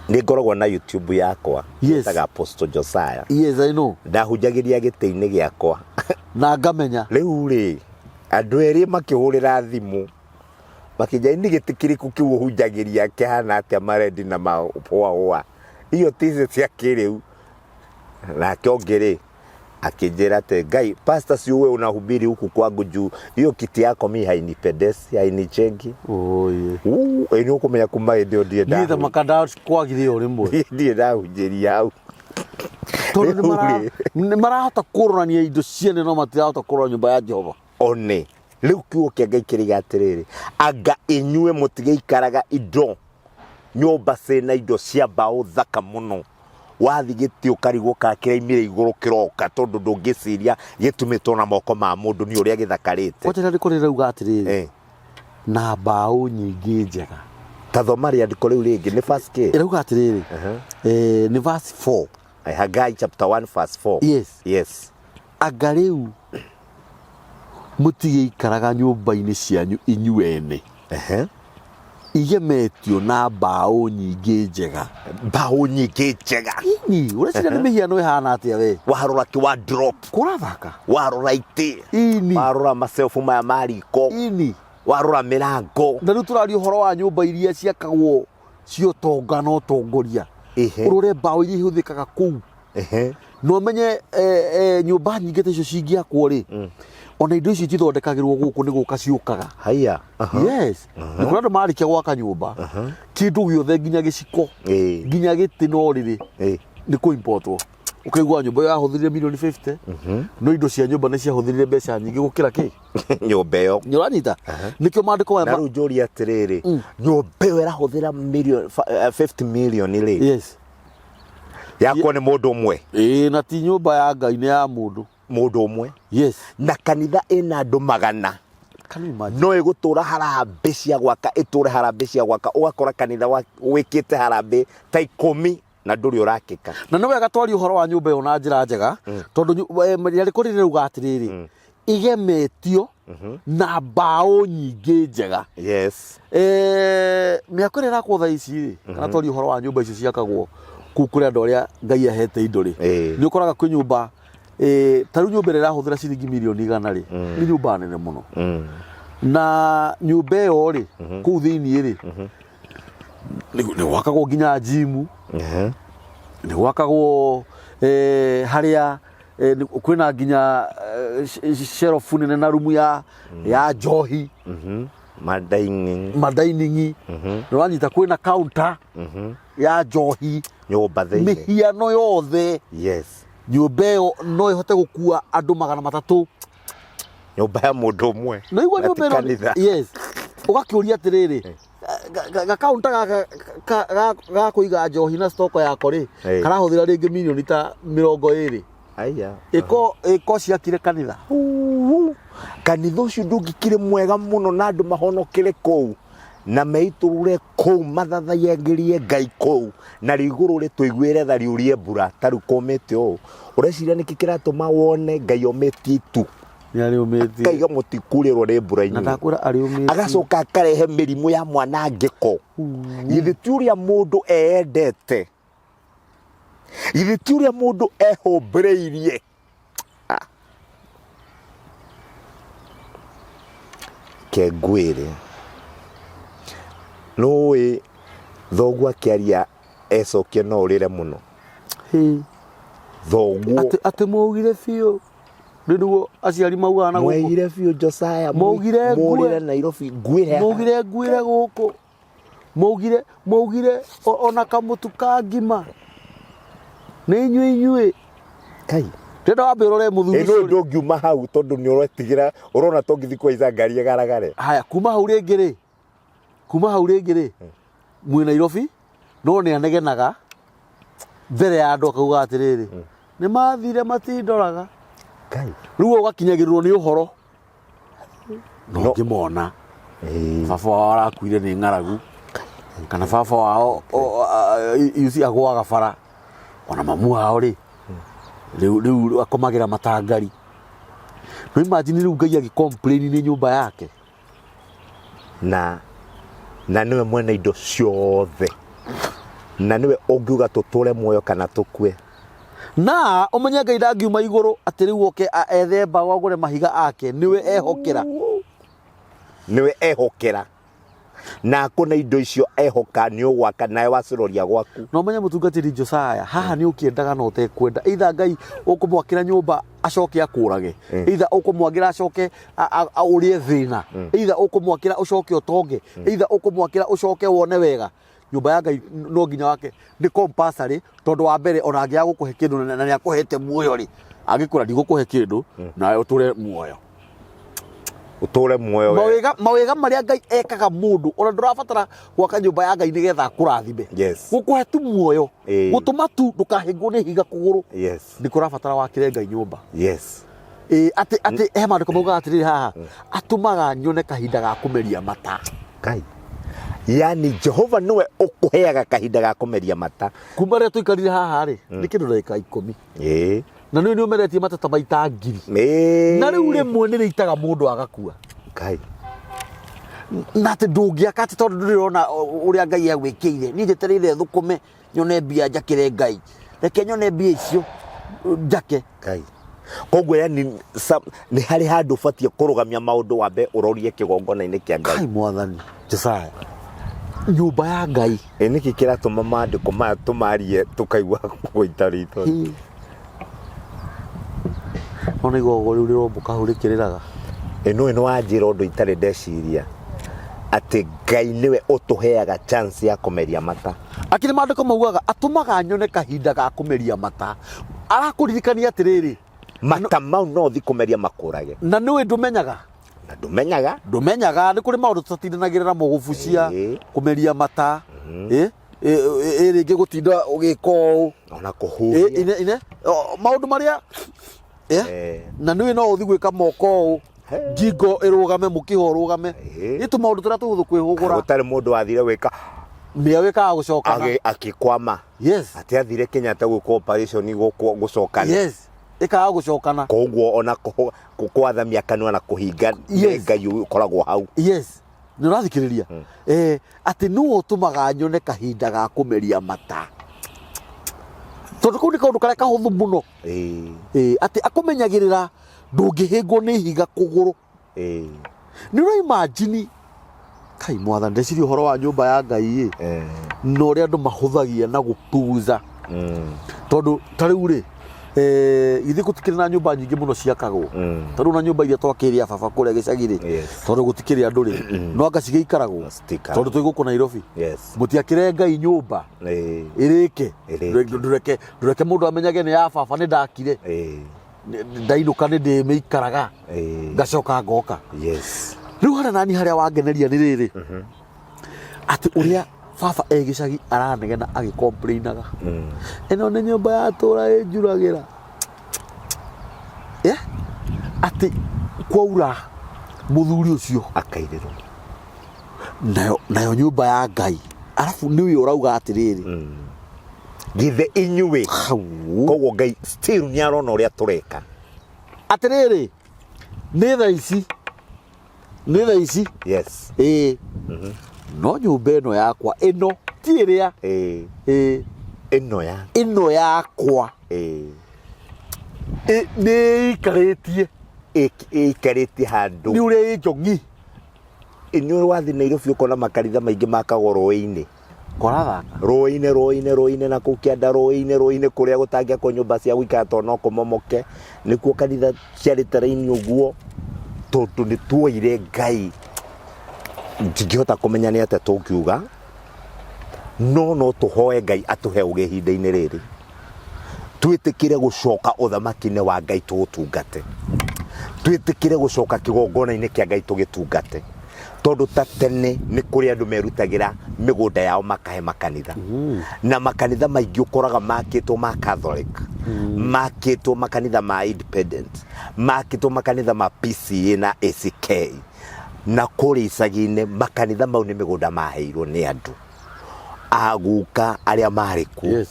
nĩ ngoragwo na YouTube yakwa. Ĩtaga Apostle Josiah. Yes, I know. Ndahunjagĩria gĩtĩ-inĩ gĩakwa. Na ngamenya. Rĩu rĩ, andũ erĩ makĩhũrĩra thimũ makĩnjĩra nĩ gĩtĩ kĩrĩkũ kĩu ũhunjagĩria kĩhana atĩa marendi na mahũahũa, iyo ti icio cia kĩrĩu. Nake ũngĩ rĩ akĩnjĩra atĩ Ngai, pastor, si uwe unahubiri huku kwangu juu hiyo kiti yako mi hainipendezi, hainichengi. Oye. Ĩ nĩ ũkũmenya kuma hĩndĩ ĩyo ndirĩ Niĩ ta makanda kwagire o rĩmwe. Ndirĩ ndahunjĩria hau. Tondũ Rĩu rĩ. nĩ marahota kũrorania indo ciene no matirahota kũrora nyũmba ya Jehova. One rĩu kiugo kĩa Ngai kĩrĩga atĩrĩrĩ, anga inyuĩ mũtigĩikaraga indo nyũmba ciĩna indo cia mbaũ thaka mũno, wathi gĩtĩ ũkarigwo kana kĩraimire igũrũ kĩroka, tondũ ndũngĩciria gĩtumĩtwo na moko ma mũndũ nĩ ũrĩa gĩthakarĩte. Kwanja rĩandĩko rĩrauga atĩrĩrĩ, na mbaũ nyingĩ njega. Ta thoma rĩandĩko rĩu rĩngĩ, nĩ verse kĩ? Ĩrauga atĩrĩrĩ, nĩ verse 4. Hagai chapter 1 verse 4. Yes. Yes. Anga rĩu mũtigĩikaraga nyũmba-inĩ cianyu inyuene igemetio na mbaũ nyingĩ njega. Mbaũ nyingĩ njega. Ini, ũreciria nĩ mĩhiano ĩhana atĩa we? Warora kĩ wa drop. Kũrathaka. Warora itĩ. Ini. Warora macelfu maya ma riko. Ini. Warora mĩrango. Na rĩu tũraria ũhoro wa nyũmba iria ciakagwo cia ũtonga na ũtongoria. Ũrore mbaũ iria ihũthĩkaga kũu. Na ũmenye nyũmba nyingĩ ta icio cingĩakwo rĩ, ona indo ici itithondekagĩrwo gũkũ, nĩ gũka ciũkaga. Haya. Yes. Nĩ kũrĩ andũ marĩkia gwaka nyũmba, kĩndũ gĩothe nginya gĩciko, nginya gĩtĩ na ũrĩrĩ, nĩ kũ importwo. Ũkaigua nyũmba ĩyo yahũthĩrire mirioni 50, no indo cia nyũmba nĩ ciahũthĩrire mbeca nyingĩ gũkĩra kĩ? Nyũmba ĩyo. Nĩ ũranyita? Nĩkĩo maandĩko maya Na rĩu njũrie atĩrĩrĩ, nyũmba ĩyo ĩrahũthĩra 50 million rĩ, yakwo nĩ mũndũ ũmwe? Ĩĩ, na ti nyũmba ya Ngai, nĩ ya mũndũ. Mũndũ ũmwe. Yes. Na kanitha ĩna andũ 100. Can you imagine? No ĩgũtũra harambĩ cia gwaka, ĩtũre harambĩ cia gwaka, ũgakora kanitha wĩkĩte harambĩ ta 10 na ndũrĩ ũrakĩka. Na nĩ wega twarie ũhoro wa nyũmba ĩyo na njĩra njega, tondũ rĩandĩko rĩrĩ rĩuga atĩrĩrĩ, igemetio na mbaũ nyingĩ njega. Mĩako ĩrĩa ĩrakwo thaa ici rĩ, kana twarie ũhoro wa nyũmba icio ciakagwo kũu kũrĩ andũ arĩa Ngai ahete indo rĩ, nĩ ũkoraga kwĩ nyũmba, ta rĩu nyũmba ĩrĩa ĩrahũthĩra ciringi mirioni 100 rĩ, nĩ nyũmba nene mũno. Na nyũmba ĩyo rĩ, kũu thĩiniĩ rĩ, nĩ gwakagwo nginya njimu, nĩ gwakagwo harĩa kwĩna nginya shelf nene na rumu ya njohi. Madining. Madining. Nĩ wanyita, kwĩna counter ya njohi. Nyũmba thĩinĩ. Mĩhiano yothe. Nyũmba ĩyo no ĩhote gũkua andũ 300. Nyũmba ya mũndũ ũmwe. Na igua Na ti nyũmba ĩno kanitha. Yes. Ũgakĩũria atĩrĩrĩ, gakaunta gaka ga kũiga njohi na stoko yako rĩ, karahũthĩra rĩngĩ mirioni ta 20. Aya. Ĩko ciakire kanitha. Uhu. Kanitha ũcio ndũngĩkĩrĩ mwega mũno na andũ mahonokere kũu na meitũrũre kũu mathathayagĩrie Ngai kũu na rĩu igũrũ rĩtũiguĩre tha riurie mbura ta rĩu kũmĩte ũũ. Ũreciria nĩkĩ kĩratũma wone Ngai omĩtie itu? Nĩarĩũmĩtie. Akaiga mũtikurĩrwo nĩ mbura Na inyuĩ. ndakwĩra arĩũmĩtie. Agacoka akarehe mĩrimũ ya mwanangĩko. Githĩ ti ũrĩa mũndũ eyendete? Githĩ ti ũrĩa mũndũ ehũmbĩrĩirie? Ke ngwĩre, nĩũĩ thoguo akĩaria ecokia no ũrĩre mũno. Thoguo. Atĩ maugire biũ. Rĩu nĩguo aciari maugaga na gũkũ. Mwaigire biũ Josiah, Maugire ngue. mũrĩre Nairobi, nguĩre haha. Maugire nguĩre gũkũ. Maugire maugire ona kamũtu ka ngima nĩ inyuĩ inyuĩ. Kai. Ndĩrenda wambe ũrore mũthuri Ĩ ũcio. nũ ndũngiuma hau tondũ nĩ ũretigĩra ũrona to ngĩthiĩ kũhaica ngari ĩgaragare. Haya, kuma hau rĩngĩ rĩ, kuma hau rĩngĩ rĩ, mwĩ Nairobi no nĩ anegenaga mbere ya andũ akauga atĩrĩrĩ, nĩ mathire matindoraga. Kai. Rĩu ũgakinyagĩrĩrwo nĩ ũhoro no No. ngĩmona Ĩĩ. baba wao arakuire nĩ ng'aragu kana baba wao you see agũaga bara ona mamu wao rĩ rĩu rĩu akomagĩra matangari no imagine rĩu Ngai agĩ complain nĩ nyũmba yake Na nĩwe mwene indo ciothe na nĩwe ũngiuga tũtũre muoyo kana tũkue. Na ũmenye Ngai ndangiuma igũrũ atĩ rĩu oke ethe mbaũ agũre mahiga ake nĩwe ehokera. Nĩwe ehokera na akũna indo icio ehoka nĩ ũgwaka nawe waciroria gwaku. Na ũmenye mũtungatĩri Josiah haha nĩ ũkĩendaga na ũtekwenda either Ngai ũkũmwakĩra nyũmba acoke akũrage, either ũkũmwakĩra acoke ũrĩe thĩna, either ũkũmwakĩra ũcoke ũtonge, either ũkũmwakĩra ũcoke wone wega. Nyũmba ya Ngai no nginya wake nĩ compulsory tondũ wa mbere ona angĩaga gũkũhe kĩndũ na nĩ akũhete muoyo rĩ, angĩkwĩra ndigũkũhe kĩndũ nawe ũtũre muoyo. Ũtũre muoyo we. Mawega mawega marĩa Ngai ekaga mũndũ ona ndũrabatara gwaka nyũmba ya Ngai nĩgetha akũrathime. Gũkũhe tu muoyo, gũtũma tu ndũkahĩngwo nĩ ihiga kũgũrũ. Nĩ kũrabatara wakĩre Ngai nyũmba. Ĩĩ, atĩ atĩ he maandĩko maugaga atĩrĩrĩ haha, atũmaga nyone kahinda ga kũmeria mata. Ngai. Yani Jehova nĩwe ũkũheaga kahinda ga kũmeria mata. Kuma rĩrĩa tũikarire haha rĩ, nĩ kĩndũ ndagĩka 10. Na nĩ nĩ ũmeretie mata ta maita 1000. Na rĩu rĩmwe nĩ rĩitaga mũndũ agakua. Ngai. Na atĩ ndũngĩaka atĩ tondũ ndũrĩrona ũrĩa Ngai agwĩkĩire. Niĩ njetereire thũkũme nyone mbia njakĩre Ngai. Reke nyone mbia icio njake. Ngai. Koguo yani nĩ harĩ handũ ũbatiĩ kũrũgamia maũndũ wambe ũrorie kĩgongona-inĩ kĩa Ngai. Kai mwathani Josiah. Nyũmba ya Ngai. Ĩ nĩkĩ kĩratũma maandĩko maya tũmarie tũkaigua gũita ritho? Ona igogo rĩu rĩrombũka hau rĩkĩrĩraga. Ĩ nũĩ nĩ wanjĩra ũndũ itarĩ ndeciria atĩ Ngai nĩwe ũtũheaga chance ya kũmeria mata. Akĩrĩ maandĩko maugaga atũmaga nyone kahinda ga kũmeria mata. Arakũririkania atĩrĩrĩ, Mata mau no ũthiĩ kũmeria makũrage. Na nĩũĩ ndũmenyaga. Na ndũmenyaga. Ndũmenyaga nĩ kũrĩ maũndũ tũtatindanagĩra namo gũbucia, kũmeria mata, ĩ ĩ rĩngĩ gũtinda ũgĩka ũũ. Ona kũhuhia. Ine ine maũndũ marĩa na nĩũĩ no ũthiĩ gwĩka moko ũũ ngingo ĩrũgame mũkiha ũrũgame nĩ tũmaũndũ tũrĩa tũhũthũ kwĩhũgũra. Gũtarĩ mũndũ wathire gwĩka mĩayo ĩkaga gũcokana akĩkwama. Yes. Atĩ athire Kenyatta gwĩka operation gũcokana. Yes. Ĩkaga gũcokana. Koguo ona kwathamia kanua na kũhinga nĩ Ngai ũkoragwo hau. Yes. Nĩ ũrathikĩrĩria? Atĩ nũũ ũtũmaga nyone kahinda ga kũmeria mata. Tondũ kau nĩ kaũndũ karĩa kahũthũ mũno. Atĩ akũmenyagĩrĩra ndũngĩhĩngwo nĩ ihiga kũgũrũ. Nĩ ũra imagine kai mwathani ndeciria ũhoro wa nyũmba ya Ngai ĩ na ũrĩa andũ mahũthagia na gũpuza. Tondũ ta rĩu rĩ, githĩ gũtikĩrĩ na nyũmba nyingĩ mũno ciakagwo. Ta rĩu na nyũmba iria twakĩire a baba kũrĩa gĩcagi rĩ, tondũ gũtikĩrĩ andũ rĩ, no anga cigĩikaragwo? Citiikaragwo. Tondũ twĩ gũkũ Nairobi. Mũtiakĩre Ngai nyũmba ĩrĩke. Ĩrĩke. Ndũreke ndũreke mũndũ amenyage nĩ ya baba nĩ ndakire. Ndainũka nĩ ndĩmĩikaraga. Ngacoka ngoka. Rĩu harĩa nani harĩa wangeneria nĩ rĩrĩ. Atĩ ũrĩa baba e gĩcagi aranegena agĩkomplainaga. Ĩno nĩ nyũmba ya tũra ĩnjuragĩra. Atĩ kwaura mũthuri ũcio akairĩrwo. Nayo nyũmba ya Ngai. Arabu nĩwe ũrauga atĩrĩrĩ. Githĩ inyuĩ. Hau. Koguo Ngai still nĩ arona ũrĩa tũreka. Atĩrĩrĩ, nĩ thaa ici. Nĩ thaa ici. Ĩĩ. No nyũmba ĩno yakwa ĩno ti ĩrĩa. Ĩno ya. Ĩno yakwa. Nĩ ĩikarĩtie. Ĩikarĩtie handũ. Nĩ ũrĩa ĩ njongi. Nĩ ũrĩ wathiĩ Nairobi ũkona makanitha maingĩ makagwo rũĩ-inĩ. Korathaka. Rũĩ-inĩ, rũĩ-inĩ, rũĩ-inĩ na kũu kĩanda rũĩ-inĩ, rũĩ-inĩ kũrĩa gũtangĩakwo nyũmba cia gũikara tondũ no kũmomoke. Nĩkuo kanitha ciarĩte raini ũguo tondũ nĩ tuoire Ngai. Ndingĩhota kũmenya nĩ atĩa tũngiuga. No no tũhoe Ngai atũhe ũgĩ ihinda-inĩ rĩrĩ, twĩtĩkĩre gũcoka ũthamaki-inĩ wa Ngai tũũtungate, twĩtĩkĩre gũcoka kĩgongona-inĩ kĩa Ngai tũgĩtungate, tondũ ta tene nĩ kũrĩ andũ merutagĩra mĩgũnda yao makahe makanitha. Na makanitha maingĩ ũkoraga makĩtwo ma Catholic, makĩtwo makanitha ma Independent, makĩtwo makanitha ma PCA na ACK. Na kũrĩa icagi-inĩ makanitha mau nĩ mĩgũnda maheirwo nĩ andũ aguka arĩa marĩ kuo.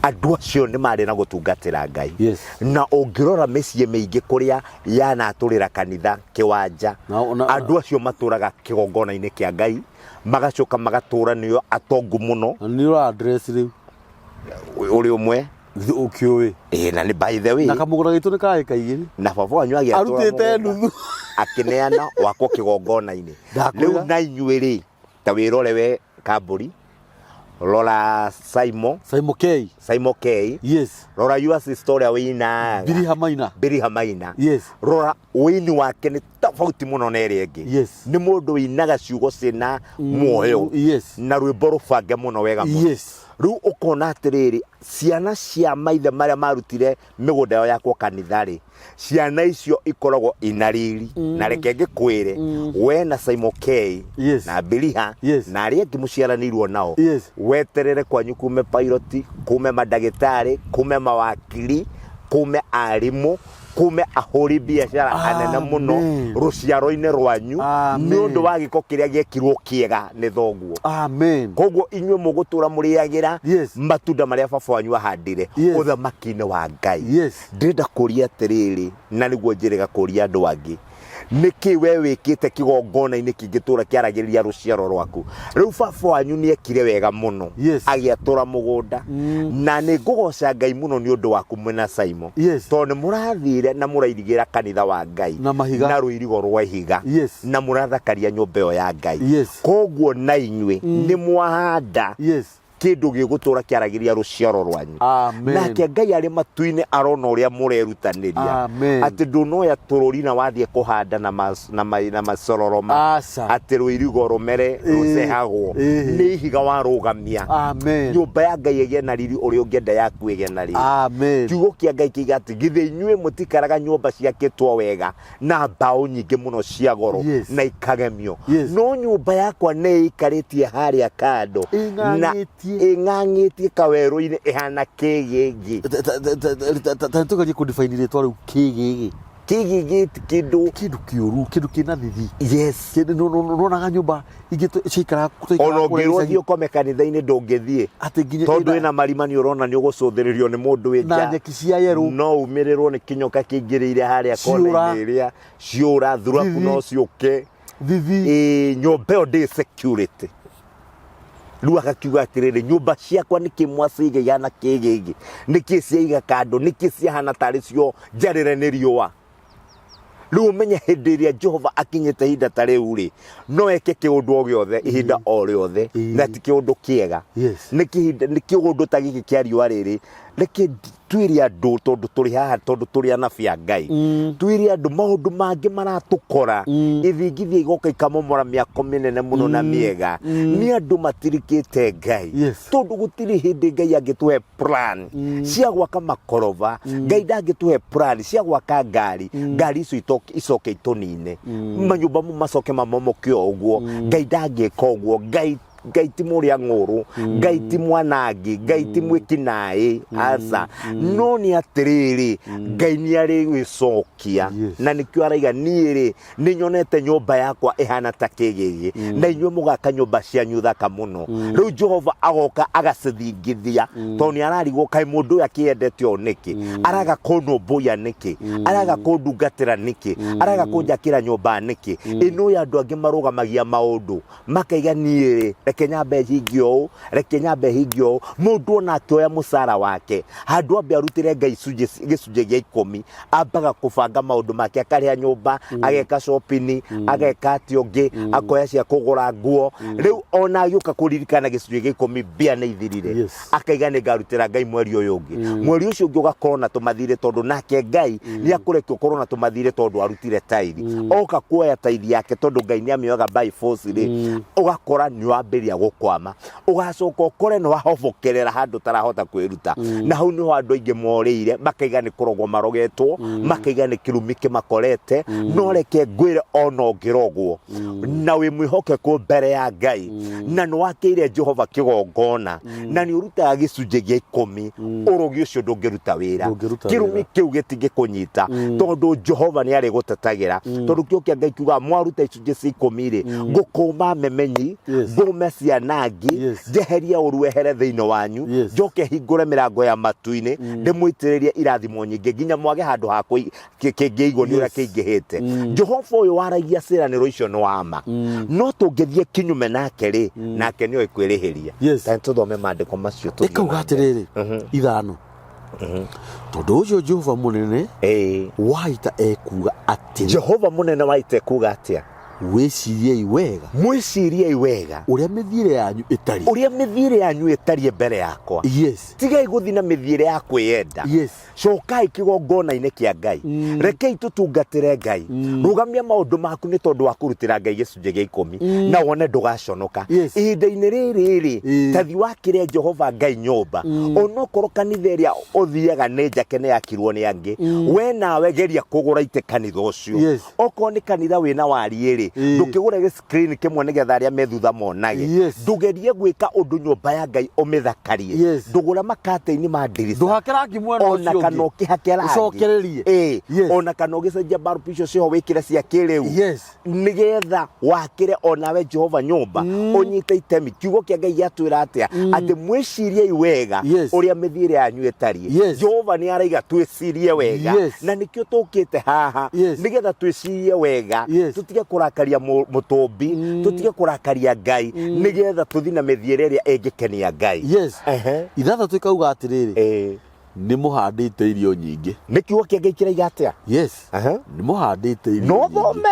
Andũ acio nĩ marĩ na gũtungatĩra Ngai. Na ũngĩrora mĩciĩ mĩingĩ kũrĩa yanatũrĩra kanitha kĩwanja, andũ acio matũraga kĩgongona-inĩ kĩa Ngai, magacoka magatũra nĩo atongu mũno. Na nĩ ũra address rĩu. Ũrĩ ũmwe. Ũkĩũĩ. Ĩĩ, na nĩ by the way. Na kamũgũnda gaitũ nĩ ka ĩka igĩrĩ. Na baba wanyu agĩatũra Arutĩte mũgũnda, nuthu. Akĩneana wakwo kĩgongona-inĩ. Ndakwĩra. Rĩu na inyuĩ rĩ, ta wĩrore we Kambũri, rora Saimo. Saimo K. Saimo K. Rora your sister ũrĩa wĩinaga. Biriha Maina. Biriha Maina. Rora ũini wake nĩ tofauti mũno na ĩrĩa ĩngĩ. Nĩ mũndũ ũinaga ciugo ciĩna muoyo. Na rwĩmbo rũbange mũno wega mũno. Rĩu ũkona atĩrĩrĩ, ciana cia maithe marĩa marutire mĩgũnda yao yakwo kanitha rĩ, ciana icio ikoragwo ina riri. Na reke ngĩkwĩre, we na Simon K na Biliha na arĩa angĩ mũciaranĩirwo nao, weterere kwanyu kume pilot, kume mandagĩtarĩ, kume mawakiri, kume arimũ, kume ahũri biacara anene mũno Amen. rũciaro-inĩ rwanyu Amen. nĩ ũndũ wa gĩko kĩrĩa gĩekirwo kĩega nĩ thoguo. Amen. Koguo inyuĩ mũgũtũra mũrĩagĩra matunda marĩa baba wanyu ahandire ũthamaki-inĩ wa Ngai. Ndĩrenda kũria atĩrĩrĩ, na nĩguo njĩrĩga kũria andũ angĩ, nĩkĩ we wĩkĩte kĩgongona-inĩ kĩngĩtũra kĩaragĩrĩria rũciaro rwaku? Rĩu baba wanyu nĩekire wega mũno agĩatũra mũgũnda, na nĩ ngũgoca Ngai mũno nĩ ũndũ waku mwĩna Simon, tondũ nĩ mũrathire na mũrairigĩra kanitha wa Ngai Na mahiga. na rũirigo rwa ihiga, na mũrathakaria nyũmba ĩyo ya Ngai. Koguo na inyuĩ nĩ mwahanda kĩndũ gĩgũtũra kĩaragĩria rũciaro rwanyu. Amen. Nake Ngai arĩ matu-inĩ arona ũrĩa mũrerutanĩria. Amen. Atĩ ndũnoya tũrũri na wathiĩ kũhanda na na macororoma. Aca. Atĩ rũirigo rũmere rũcehagwo. Nĩ ihiga warũgamia. Amen. Nyũmba ya Ngai ĩgĩe na riri ũrĩa ũngĩenda yaku ĩgĩe na riri. Amen. Kiugo kĩa Ngai kĩiga atĩ githĩ inyuĩ mũtikaraga nyũmba ciakĩtwo wega na mbaũ nyingĩ mũno cia goro na ikagemio. No nyũmba yakwa nĩ ĩikarĩtie harĩa kando na Ĩng'ang'ĩtie. ĩng'ang'ĩtie kawerũ-inĩ ĩhana kĩgĩgĩ. Ta tũgerie kũ define rĩtwa rĩu kĩgĩgĩ. Kĩgĩgĩ ti kĩndũ kĩndũ kĩũru, kĩndũ kĩna thithi. Yes. Kĩndũ nĩwonaga nyũmba ingĩ ciaikaraga Ona kũrĩa ũngĩrwo icagi. thiĩ ũkome kanitha-inĩ ndũngĩthiĩ. Atĩ nginya Tondũ ĩna ĩna marima nĩ ũrona nĩ ũgũcũthĩrĩrio nĩ mũndũ wĩ na nja. nyeki cia yerũ. No umĩrĩrwo nĩ kĩnyoka kĩingĩrĩire harĩa Ciũra. kona-inĩ ĩrĩa ciũra, thuraku Thithi. no ciũke. Thithi. Ĩĩ, nyũmba ĩyo ndĩ security. Rĩu agakiuga atĩrĩrĩ, nyũmba ciakwa nĩkĩ mwaciiga ihana kĩgĩgĩ? Nĩkĩ ciaiga kando? Nĩkĩ ciahana tarĩ cio njarĩre nĩ riũa? Rĩu ũmenye hĩndĩ ĩrĩa Jehova akinyĩte ihinda ta rĩu rĩ, no eke kĩũndũ o gĩothe ihinda o rĩothe, na ti kĩũndũ kĩega. Nĩ kĩhinda, nĩ kĩũndũ ta gĩkĩ kĩa riũa rĩrĩ, reke twĩre andũ, tondũ tũrĩ haha tondũ tũrĩ anabii a Ngai, twĩre andũ maũndũ mangĩ maratũkora, ithingithia igoka ikamomora mĩako mĩnene mũno na mĩega, nĩ andũ matirikĩte Ngai. Tondũ gũtirĩ hĩndĩ Ngai angĩtũhe plan cia gwaka makoroba, Ngai ndangĩtũhe plan cia gwaka ngari, ngari icio icoke itũnine, manyũmba mau macoke mamomoke o ũguo. Ngai ndangĩka ũguo. Ngai ti mũrĩa ng'ũrũ, Ngai ti mwanangi, Ngai ti mwĩkinaĩ, aca. No nĩ atĩrĩrĩ, Ngai nĩ arĩ gwĩcokia. Na nĩkĩo araiga niĩ rĩ, nĩ nyonete nyũmba yakwa ĩhana ta kĩgĩgĩ, na inyuĩ mũgaka nyũmba cianyu thaka mũno. Rĩu Jehova agoka agacithingithia, tondũ nĩ ararigwo kaĩ mũndũ ũyũ akĩendete ũũ nĩkĩ, araga kũnũmbũiya nĩkĩ, araga kũndungatĩra nĩkĩ, araga kũnjakĩra nyũmba nĩkĩ. Ĩ nĩ andũ angĩ marũgamagia maũndũ makaiga niĩ rĩ, reke nyambe hingie ũũ, reke nyambe hingie ũũ. Mũndũ ona akĩoya mũcara wake, handũ ambe arutĩre Ngai gĩcunjĩ gĩa ikũmi, ambaga kũbanga maũndũ make, akarĩha nyũmba, ageka shopping, ageka atĩa ũngĩ, akoya cia kũgũra nguo. Rĩu ona agĩũka kũririkana gĩcunjĩ gĩa ikũmi, mbia nĩ ithirire. Akaiga nĩ ngarutĩra Ngai mweri ũyũ ũngĩ. Mweri ũcio ũngĩ ũgakorwo na tũmathirĩ, tondũ nake Ngai nĩ akũreke ũkorwo na tũmathirĩ tondũ arutire taithi. Oka kuoya taithi yake, tondũ Ngai nĩ amĩoyaga by force rĩ, ũgakora nĩ wambĩrĩria ũkambĩrĩria gũkwama ũgacoka ũkore nĩ wahobokerera handũ ũtarahota kwĩruta na hau nĩho andũ aingĩ morĩire makaiga nĩ kũrogwo marogetwo makaiga nĩ kĩrumi kĩmakorete no reke ngwĩre ona ũngĩrogwo na wĩ mwĩhokeku mbere ya Ngai na nĩ wakĩire Jehova kĩgongona na nĩ ũrutaga gĩcunjĩ gĩa ikũmi ũrogi ũcio ndũngĩruta wĩra Ndũngĩruta kĩrumi wĩra. kĩu gĩtingĩkũnyita tondũ Jehova nĩ arĩgũtetagĩra tondũ kĩo kĩa Ngai kiugaga mwaruta icunjĩ cia ikũmi rĩ ngũkũma memenyi ngũme cianangi njeherie ũru wehere thĩinĩ wanyu njoke hingũre mĩrango ya matu-inĩ ndĩmũitĩrĩrie irathimo nyingĩ nginya mwage handũ ha kĩngĩigwo nĩ ũrĩa kĩingĩhĩte. Jehova ũyũ waragia ciĩranĩro icio nĩ wa ma no tũngĩthiĩ kinyume nake rĩ nake nĩoĩ kwĩrĩhĩria. Ta tũthome maandĩko macio tũthiĩ Ĩkauga na mbere. atĩrĩrĩ ithano tondũ ũcio Jehova mũnene wa ita ekuuga atĩrĩ Jehova mũnene wa ita ekuuga atĩa? Wĩciriei wega Mwĩciriei wega ũrĩa mĩthiĩre yanyu ĩtariĩ. Ũrĩa mĩthiĩre yanyu ĩtariĩ mbere yakwa. Tigai gũthiĩ na mĩthiĩre ya kwĩyenda. Cokai kĩgongona-inĩ kĩa Ngai. Rekei tũtungatĩre Ngai. Rũgamia maũndũ maku nĩ tondũ wa kũrutĩra Ngai gĩcunjĩ gĩa ikũmi na wone ndũgaconoka. Ihinda-inĩ rĩrĩ rĩ, ta thiĩ wakĩre Jehova Ngai nyũmba. Onokorwo kanitha ĩrĩa ũthiaga nĩ njake nĩ yakirwo nĩ angĩ, we nawe geria kũgũra itĩ kanitha ũcio. Okorwo nĩ kanitha wĩna wariĩ rĩ, ndũkĩgũre gĩ screen kĩmwe nĩgetha arĩa me thutha monage. Ndũgerie gwĩka ũndũ nyũmba ya Ngai ũmĩthakarie. Ndũgũre makatĩini ma ndirica. Ndũhake rangi mwena Ona ũcio kana ũngĩ. ũkĩhake rangi. Ũcokererie. Ona kana ũgĩcenjia bulb icio ciho wĩkĩre cia kĩrĩu. Nĩgetha wakĩre onawe Jehova nyũmba ũnyite itemi. Kiugo kĩa Ngai gĩatwĩra atĩa? Atĩ mwĩciriei wega ũrĩa mĩthiĩre yanyu ĩtariĩ. Jehova nĩ araiga twĩcirie wega. Na nĩkĩo tũkĩte haha nĩgetha twĩcirie wega tũtige kũrakaria mũtũmbi tũtige kũrakaria Ngai nĩgetha tũthiĩ na mĩthiĩre ĩrĩa ĩngĩkenia Ngai. Ithathatũ ĩkauga atĩrĩrĩ nĩ mũhandĩte irio nyingĩ. Nĩ kiugo kĩa Ngai kĩraiga atĩa? Nĩ mũhandĩte irio No nyingĩ. thome.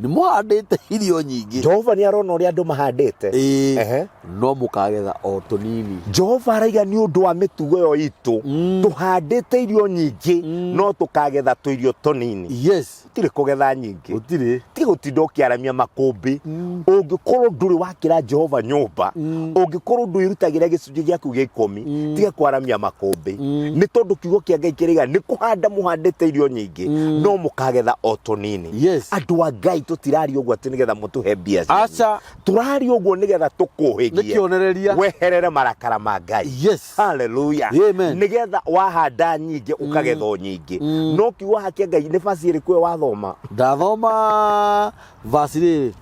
Nĩ mũhandĩte irio nyingĩ. Jehova nĩ arona ũrĩa andũ mahandĩte. No mũkagetha o tũnini. Jehova araiga nĩ ũndũ wa mĩtugo ĩyo itũ tũhandĩte irio nyingĩ no tũkagetha tũirio tũnini. Gũtirĩ kũgetha nyingĩ. Gũtirĩ. Ti gũtinda ũkĩaramia makũmbĩ. Ũngĩkorwo ndũrĩ wakĩra Jehova nyũmba, ũngĩkorwo ndwĩrutagĩra gĩcunjĩ gĩaku gĩa ikũmi, tiga kwaramia makũmbĩ. Nĩ tondũ kiugo kĩa Ngai kĩraiga nĩ kũhanda mũhandĩte irio nyingĩ, no mũkagetha o tũnini. Andũ a Ngai tũtiraria ũguo atĩ nĩgetha mũtũhe mbia cianyu. Aca. Tũraria ũguo nĩgetha tũkũhĩgie. Nĩ kĩonereria. Weherere marakara ma Ngai. Hallelujah. Amen. Nĩgetha wahanda nyingĩ ũkagetha o nyingĩ. No kiugo haha kĩa Ngai nĩ verse ĩrĩkũ ĩyo wathoma? Ndathoma verse rĩrĩ.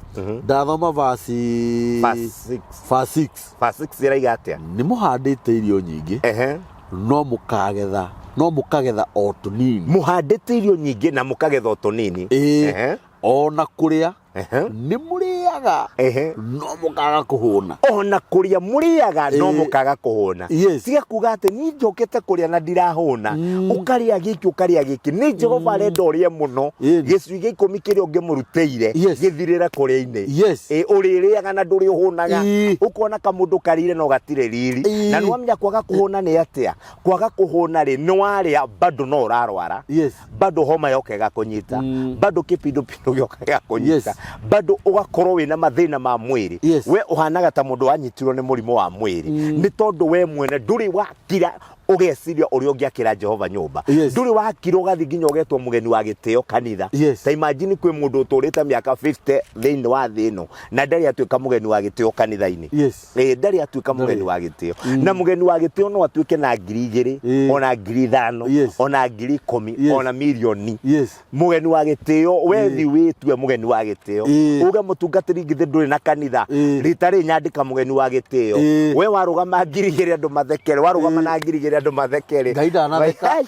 Ndathoma verse Verse 6. Verse 6. Verse 6 ĩraiga atĩa? Nĩ mũhandĩte irio nyingĩ. No mũkagetha, no mũkagetha o tũnini. Mũhandĩte irio nyingĩ na mũkagetha o tũnini. Ona kũrĩa nĩ mũrĩaga no mũkaga kũhũna. Ona kũrĩa mũrĩaga no mũkaga kũhũna. Tiga kuga atĩ niĩ njũkĩte kũrĩa na ndirahũna. Ũkarĩa gĩkĩ ũkarĩa gĩkĩ. Nĩ Jehova arenda ũrĩe mũno. Gĩcunjĩ gĩa ikũmi kĩrĩa ũngĩmũrutĩire gĩthirĩre kũrĩa-inĩ. Ũrĩrĩaga na ndũrĩ ũhũnaga. Ũkona kamũndũ karĩire no gatirĩ riri. Na nĩwamenya kwaga kũhũna nĩ atĩa? Kwaga kũhũna rĩ, nĩ warĩa bado no ũrarwara. Bado homa yoka ĩgakũnyita. Bado kĩpindupindu gĩoka gĩgakũnyita. Bado ũgakorwo wĩna mathĩna ma mwĩrĩ. We ũhanaga ta mũndũ wanyitirwo nĩ mũrimũ wa mwĩrĩ. Nĩ tondũ we mwene ndũrĩ wakira ũgeciria ũrĩa ũngĩakĩra Jehova nyũmba. Ndũrĩ wakira ũgathiĩ nginya ũgetwo mũgeni wa gĩtĩo kanitha. Ta imagine kwĩ mũndũ ũtũrĩte mĩaka 50 thĩinĩ wa thĩ ĩno na ndarĩ atuĩka mũgeni wa gĩtĩo kanitha-inĩ. Ndarĩ atuĩka mũgeni wa gĩtĩo. Na mũgeni wa gĩtĩo no atuĩke na ngiri igĩrĩ, ona ngiri ithano, ona ngiri ikũmi, ona mirioni. Mũgeni wa gĩtĩo, we thiĩ wĩtue mũgeni wa gĩtĩo. Uge mũtungatĩri githĩ ndũrĩ na kanitha, rita rĩrĩ nyandĩka mũgeni wa gĩtĩo. We warũgama ngiri igĩrĩ andũ mathekere, warũgama na ngiri igĩrĩ andũ mathekere. Ngai ndanatheka.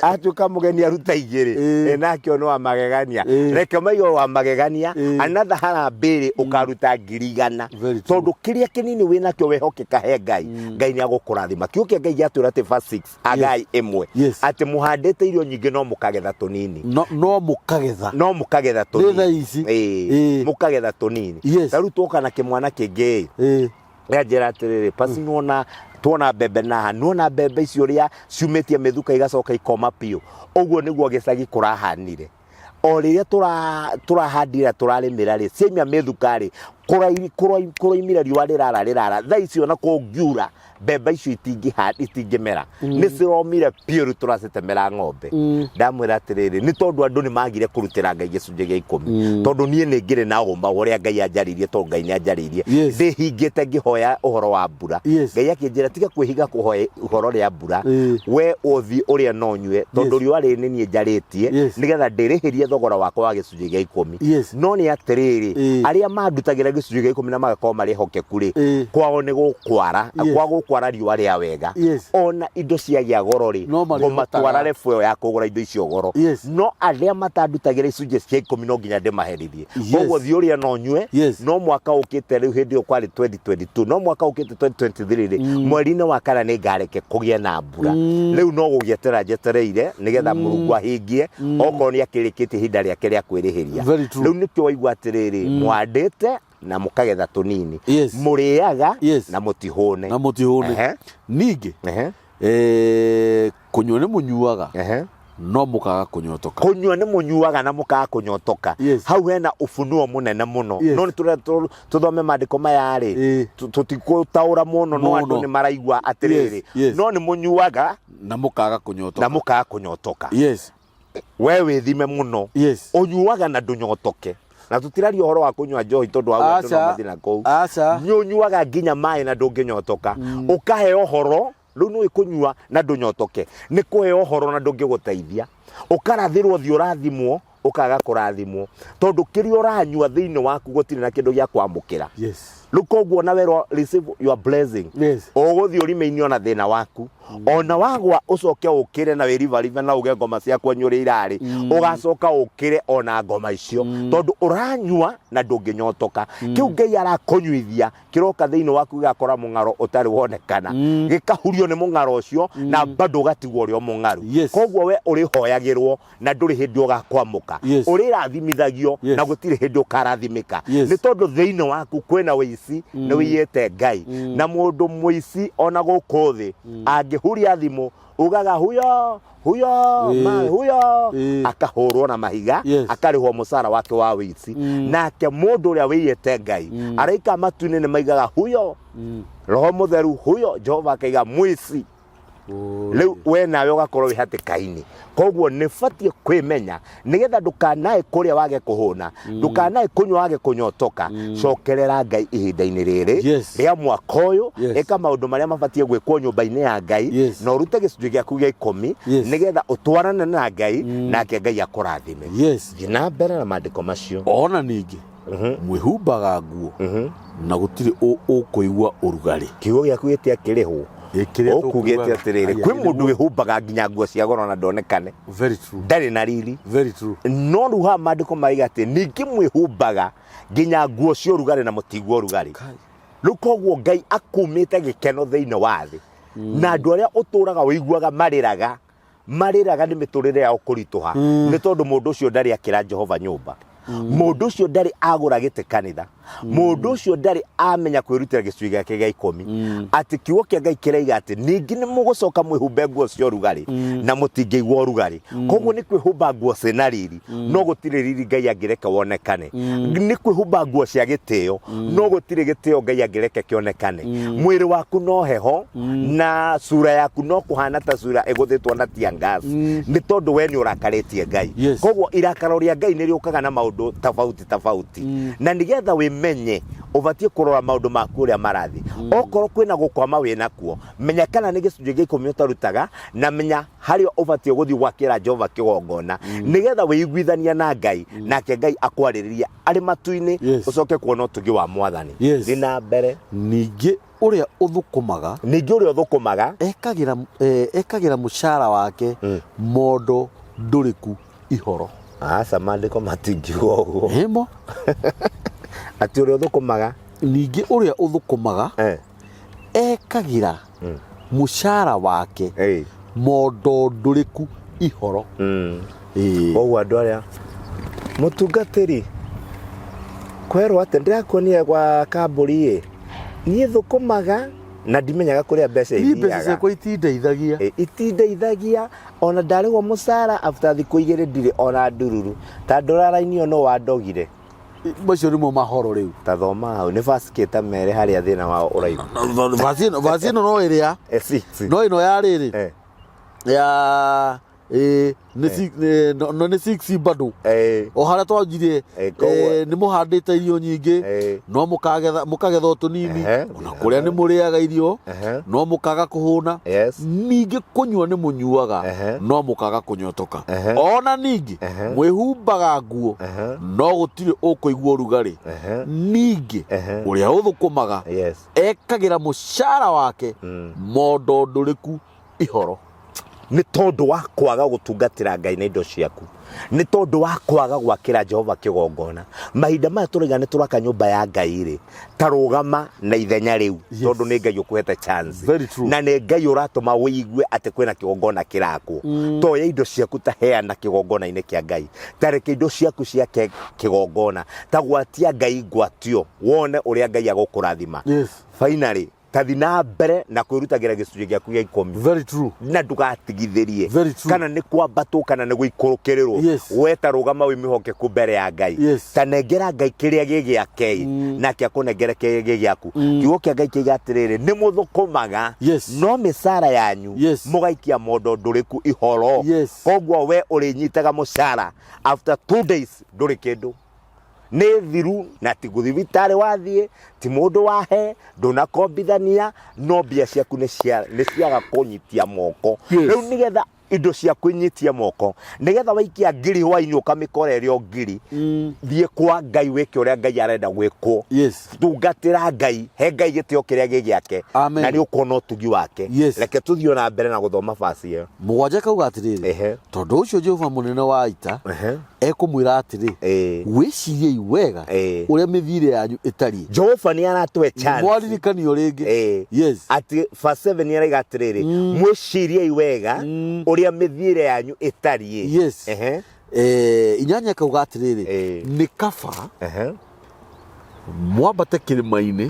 Atuĩka mũgeni aruta igĩrĩ. Nake ũyũ nĩ wa magegania. Reke maige wa magegania, another harambee rĩ, ũkaruta ngiri igana. Very true. Tondũ kĩrĩa kĩnini wĩnakĩo wehokeka he Ngai, Ngai nĩ agũkũrathima. Kiugo kĩa Ngai gĩatwĩra atĩ verse 6, Hagai ĩmwe, atĩ mũhandĩte irio nyingĩ no mũkagetha tũnini. No, no mũkagetha. No mũkagetha Nĩ tũnini. thaa ici. Mũkagetha tũnini. Ta rĩu twoka na kĩmwana kĩngĩ ĩ. Nĩanjĩra atĩrĩrĩ, pasi nĩwona tuona mbembe naha, nĩwona mbembe icio ũrĩa ciumĩtie mĩthuka igacoka ikoma biũ. Ũguo nĩguo gĩcagi kũrahanire. O rĩrĩa tũrahandire tũrarĩmĩra rĩ, ciaimia mĩthuka rĩ, Kũroimire riũa rĩrara rĩrara thaa ici ona kũngiura mbembe icio itingĩmera, nĩ ciromire biũ. Rĩu tũracitemera ng'ombe. Ndamwĩra atĩrĩrĩ, nĩ tondũ andũ nĩ magire kũrutĩra Ngai gĩcunjĩ gĩa 10, tondũ niĩ nĩ ngĩrĩ na ũma wa ũrĩa Ngai anjarĩirie, tondũ Ngai nĩ anjarĩirie. Ndĩhingĩte ngĩhoya ũhoro wa mbura. Ngai akĩnjĩra, tiga kwĩhinga kũhoya ũhoro rĩa mbura. We ũthiĩ ũrĩa no nyue, tondũ riũa rĩrĩ nĩ niĩ njarĩtie, nĩgetha ndĩrĩhĩrie thogora wakwa wa gĩcunjĩ gĩa 10. No nĩ atĩrĩrĩ, arĩa mandutagĩra gĩcunjĩ gĩa 10 na magakorwo marĩ ehokeku rĩ, kwao nĩ gũkwara. Kwa gũkwara riũa rĩa wega. Ona indo ciagĩa goro rĩ, No marĩhotaga. ngũmatwara level ĩyo ya kũgũra indo icio goro. No arĩa matandutagĩra icunjĩ cia 10 no nginya ndĩmaherithie. Koguo thiĩ ũrĩe no nyue. No mwaka ũkĩte rĩu, hĩndĩ ĩyo kwarĩ 2022, no mwaka ũkĩte 2023 rĩ, mweri-inĩ wa kana nĩ ngareke kũgĩe na mbura. Rĩu no gũgĩetera njetereire nĩgetha Mũrungu ahingie, okorwo nĩ akĩrĩkĩtie ihinda rĩake rĩa kwĩrĩhĩria. Very true. Rĩu nĩkĩo waigua atĩrĩrĩ, mwandĩte na mũkagetha tũnini, mũrĩaga na mũtihũne. Na mũtihũne. Ningĩ kũnyua nĩ mũnyuaga, no mũkaga kũnyotoka. Kũnyua nĩ mũnyuaga na mũkaga kũnyotoka. Hau hena ũfunuo mũnene mũno. No nĩ tũrenda tũthome maandĩko maya rĩ, tũtikũtaũra mũno, no andũ Mũno. nĩ maraigua atĩrĩrĩ, no nĩ mũnyuaga na mũkaga kũnyotoka. Na mũkaga kũnyotoka. We wĩthime mũno. Ũnyuaga na ndũnyotoke, na tũtiraria ũhoro wa kũnyua njohi, tondũ hau andũ no Aca. mathiĩ na kũu. Aca. Nĩ ũnyuaga nginya maĩ na ndũngĩnyotoka, ũkahe ũhoro. Rĩu nĩ kũnyua na ndũnyotoke, nĩ kũhe ũhoro na ndũngĩgũteithia, ũkarathĩrwo thiĩ ũrathimwo, ũkaga kũrathimwo, tondũ kĩrĩa ũranyua thĩinĩ waku gũtirĩ na kĩndũ gĩa kwamũkĩra. Rĩu koguo na werwo receive your blessing, ũgũthiĩ ũrime-inĩ ona thĩna waku, ona wagwa ũcoke ũkĩre na wĩribaribe na uge ngoma ciakwa nyũrĩ irarĩ, ũgacoka ũkĩre ona ngoma icio, tondũ ũranyua na ndũngĩnyotoka. Kĩu Ngai arakũnyuithia kĩroka thĩinĩ waku gĩgakora mũng'aro ũtarĩ wonekana, gĩkahurio nĩ mũng'aro ũcio na bado ũgatigwo ũrĩ o mũng'aru. Koguo we ũrĩhoyagĩrwo na ndũrĩ hĩndĩ ũgakwamũka. Ũrĩrathimithagio na gũtirĩ hĩndĩ ũkarathimĩka, nĩ tondũ thĩinĩ waku kwĩna ũici, nĩ wĩiyĩte Ngai. Na mũndũ mũici ona gũkũ thĩ angĩhuria thimũ ugaga huyo huyo, mawe huyo, akahũrwo na mahiga, akarĩhwo mũcara wake wa ũici. Nake mũndũ ũrĩa wĩiyĩte Ngai, araika matu-inĩ nĩ maigaga huyo, Roho Mũtheru huyo, Jehova akaiga mũici. Rĩu we nawe ũgakorwo wĩ hatĩka-inĩ. Koguo nĩ batiĩ kwĩmenya nĩgetha ndũkanae kũrĩa wage kũhũna, ndũkanae kũnyua wage kũnyotoka. Cokerera Ngai ihinda-inĩ rĩrĩ rĩa mwaka ũyũ. Ĩka maũndũ marĩa mabatiĩ gwĩkwo nyũmba-inĩ ya Ngai, na ũrute gĩcunjĩ gĩaku gĩa 10, nĩgetha ũtwarane na Ngai, nake Ngai akũrathime. Thiĩ na mbere na maandĩko macio. Ona ningĩ mwĩhumbaga nguo na gũtirĩ ũkũigua ũrugarĩ. Kiugo gĩaku gĩtiakĩrĩhwo. Ĩ, kĩrĩa ũkugĩte tũkugaga. atĩrĩrĩ, Aya, kwĩ mũndũ nĩguo. wĩhumbaga nginya nguo cia goro na ndonekane. Very true. Ndarĩ na riri. Very true. No rĩu haha maandĩko maraiga atĩ ningĩ mwĩhumbaga nginya nguo cia ũrugarĩ na mũtigua ũrugarĩ. Kai. Rĩu koguo Ngai akumĩte gĩkeno thĩinĩ wa thĩ, na andũ arĩa ũtũraga ũiguaga marĩraga marĩraga nĩ mĩtũrĩre yao kũritũha, nĩ tondũ mũndũ ũcio ndarĩ akĩra Jehova nyũmba, mũndũ ũcio ndarĩ agũra gĩtĩ kanitha, mũndũ ũcio ndarĩ amenya kwĩrutĩra gĩcunjĩ gĩake gĩa 10, atĩ kiugo kĩa Ngai kĩraiga atĩ ningĩ nĩ mũgũcoka mwĩhumbe nguo cia ũrugarĩ na mũtingĩigua ũrugarĩ. Koguo nĩ kwĩhumba nguo ciĩna riri, no gũtirĩ riri Ngai angĩreke wonekane. Nĩ kwĩhumba nguo cia gĩtĩo, no gũtirĩ gĩtĩo Ngai angĩreke kĩonekane. Mwĩrĩ waku no heho, na sura yaku no kũhana ta sura ĩgũthĩtwo na tear gas, nĩ tondũ we nĩ ũrakarĩtie Ngai. Koguo irakaro rĩa Ngai nĩ rĩũkaga na maũndũ tofauti tofauti, na nĩgetha wĩmenye ũbatiĩ kũrora maũndũ maku ũrĩa marathiĩ. Okorwo kwĩna gũkwama wĩnakuo, menya kana nĩ gĩcunjĩ gĩa 10 ũtarutaga, na menya harĩa ũbatiĩ gũthiĩ gwakĩra Jehova kĩgongona, nĩgetha wĩiguithania na Ngai, nake Ngai akwarĩrĩria arĩ matu-inĩ. Ũcoke kuona ũtugi wa Mwathani. Thiĩ na mbere. Ningĩ ũrĩa ũthũkũmaga, ningĩ ũrĩa ũthũkũmaga, ekagĩra mũcara wake mondo ndũrĩku ihoro. Aca, maandĩko matingiuga ũguo. Hĩmo. Atĩ ũrĩa ũthũkũmaga, Ningĩ ũrĩa ũthũkũmaga ekagĩra mũcara wake mondo ndũrĩku ihoro. Ĩĩ. Koguo andũ arĩa mũtungatĩri kwerwo atĩ ndĩrakuonire gwa kambũri ĩ, niĩ thũkũmaga na ndimenyaga kũrĩa mbeca Niĩ mbeca ithiaga. Ciakwa itindeithagia. Itindeithagia, ona ndarĩhwo mũcara, after thikũ 2 ndirĩ ona ndururu, ta ndũrarainio no wandogire. Macio nĩmo mahoro rĩu. Ta thoma hau nĩ verse kĩ ta mere harĩa thĩna wao ũraima. Verse ĩno verse ĩno no ĩrĩa Six. no ĩno ya rĩrĩ ya nĩ no nĩ 6 bado o harĩa twanjirie. Nĩ mũhandĩte irio nyingĩ no mũkagetha mũkagetha o tũnini. Ona kũrĩa nĩ mũrĩaga irio no mũkaga kũhũna. Ningĩ kũnyua nĩ mũnyuaga no mũkaga kũnyotoka. Ona ningĩ mwĩhumbaga nguo no gũtirĩ ũkũigua ũrugarĩ. Ningĩ ũrĩa ũthũkũmaga ekagĩra mũcara wake mondo ndũrĩku ihoro. Nĩ tondũ wa kwaga gũtungatĩra Ngai na indo ciaku, nĩ tondũ wa kwaga gwakĩra Jehova kĩgongona. Mahinda maya tũraiga nĩ tũraka nyũmba ya Ngai rĩ, ta rũgama na ithenya rĩu. Tondũ nĩ Ngai ũkũhete chance. Very true. Na nĩ Ngai ũratũma wĩigue atĩ kwĩna kĩgongona kĩrakwo. Toya indo ciaku, ta heana kĩgongona-inĩ kĩa Ngai, ta reke indo ciaku ciake kĩgongona, ta gwatia Ngai ngwatio wone ũrĩa Ngai agũkũrathima. Finally, tathi na mbere na kwĩrutagĩra gĩcunjĩ gĩaku gĩa 10. Very true. Na ndũgatigithĩrie. Very true. Kana nĩ kwambatwo kana nĩ gũikũrũkĩrĩrwo. We ta rũgama wĩ mwĩhokeku mbere ya Ngai. Ta nengera Ngai kĩrĩa gĩ gĩake, nake akũnengere kĩrĩa gĩ gĩaku. Kiugo kĩa Ngai kĩiga atĩrĩrĩ, nĩ mũthũkũmaga no mĩcara yanyu mũgaikia mondo ndũrĩku ihoro. Koguo we ũrĩnyitaga mũcara, after 2 days ndũrĩ kĩndũ, nĩ thiru, na ti thibitarĩ wathiĩ, ti mũndũ wahe, ndũnakombithania, no mbia ciaku nĩ ciaga kũnyitia moko. Rĩu nĩgetha indo ciaku inyitie moko, nĩgetha waikia ngiri hwainĩ ũkamĩkora ĩrĩ o ngiri, thiĩ kwa Ngai wĩke ũrĩa Ngai arenda gwĩkwo. Tungatĩra Ngai, he Ngai gĩtĩo kĩrĩa gĩ gĩake. Amen. Na nĩ ũkuona ũtugi wake. Reke tũthiĩ ona mbere na gũthoma basi ĩyo. 7 kauga atĩrĩrĩ, tondũ ũcio Jehova mũnene wa ita ekũmwĩra atĩrĩ, wĩciriei wega ũrĩa mĩthiĩre yanyu ĩtariĩ. Jehova nĩ aratũhe chance. Mwaririkanio rĩngĩ. Atĩ verse 7 nĩ araiga atĩrĩrĩ, mwĩciriei wega ũrĩa mĩthiĩre yanyu ĩtariĩ. 8 kauga atĩrĩrĩ, nĩ kaba mwambate kĩrĩma-inĩ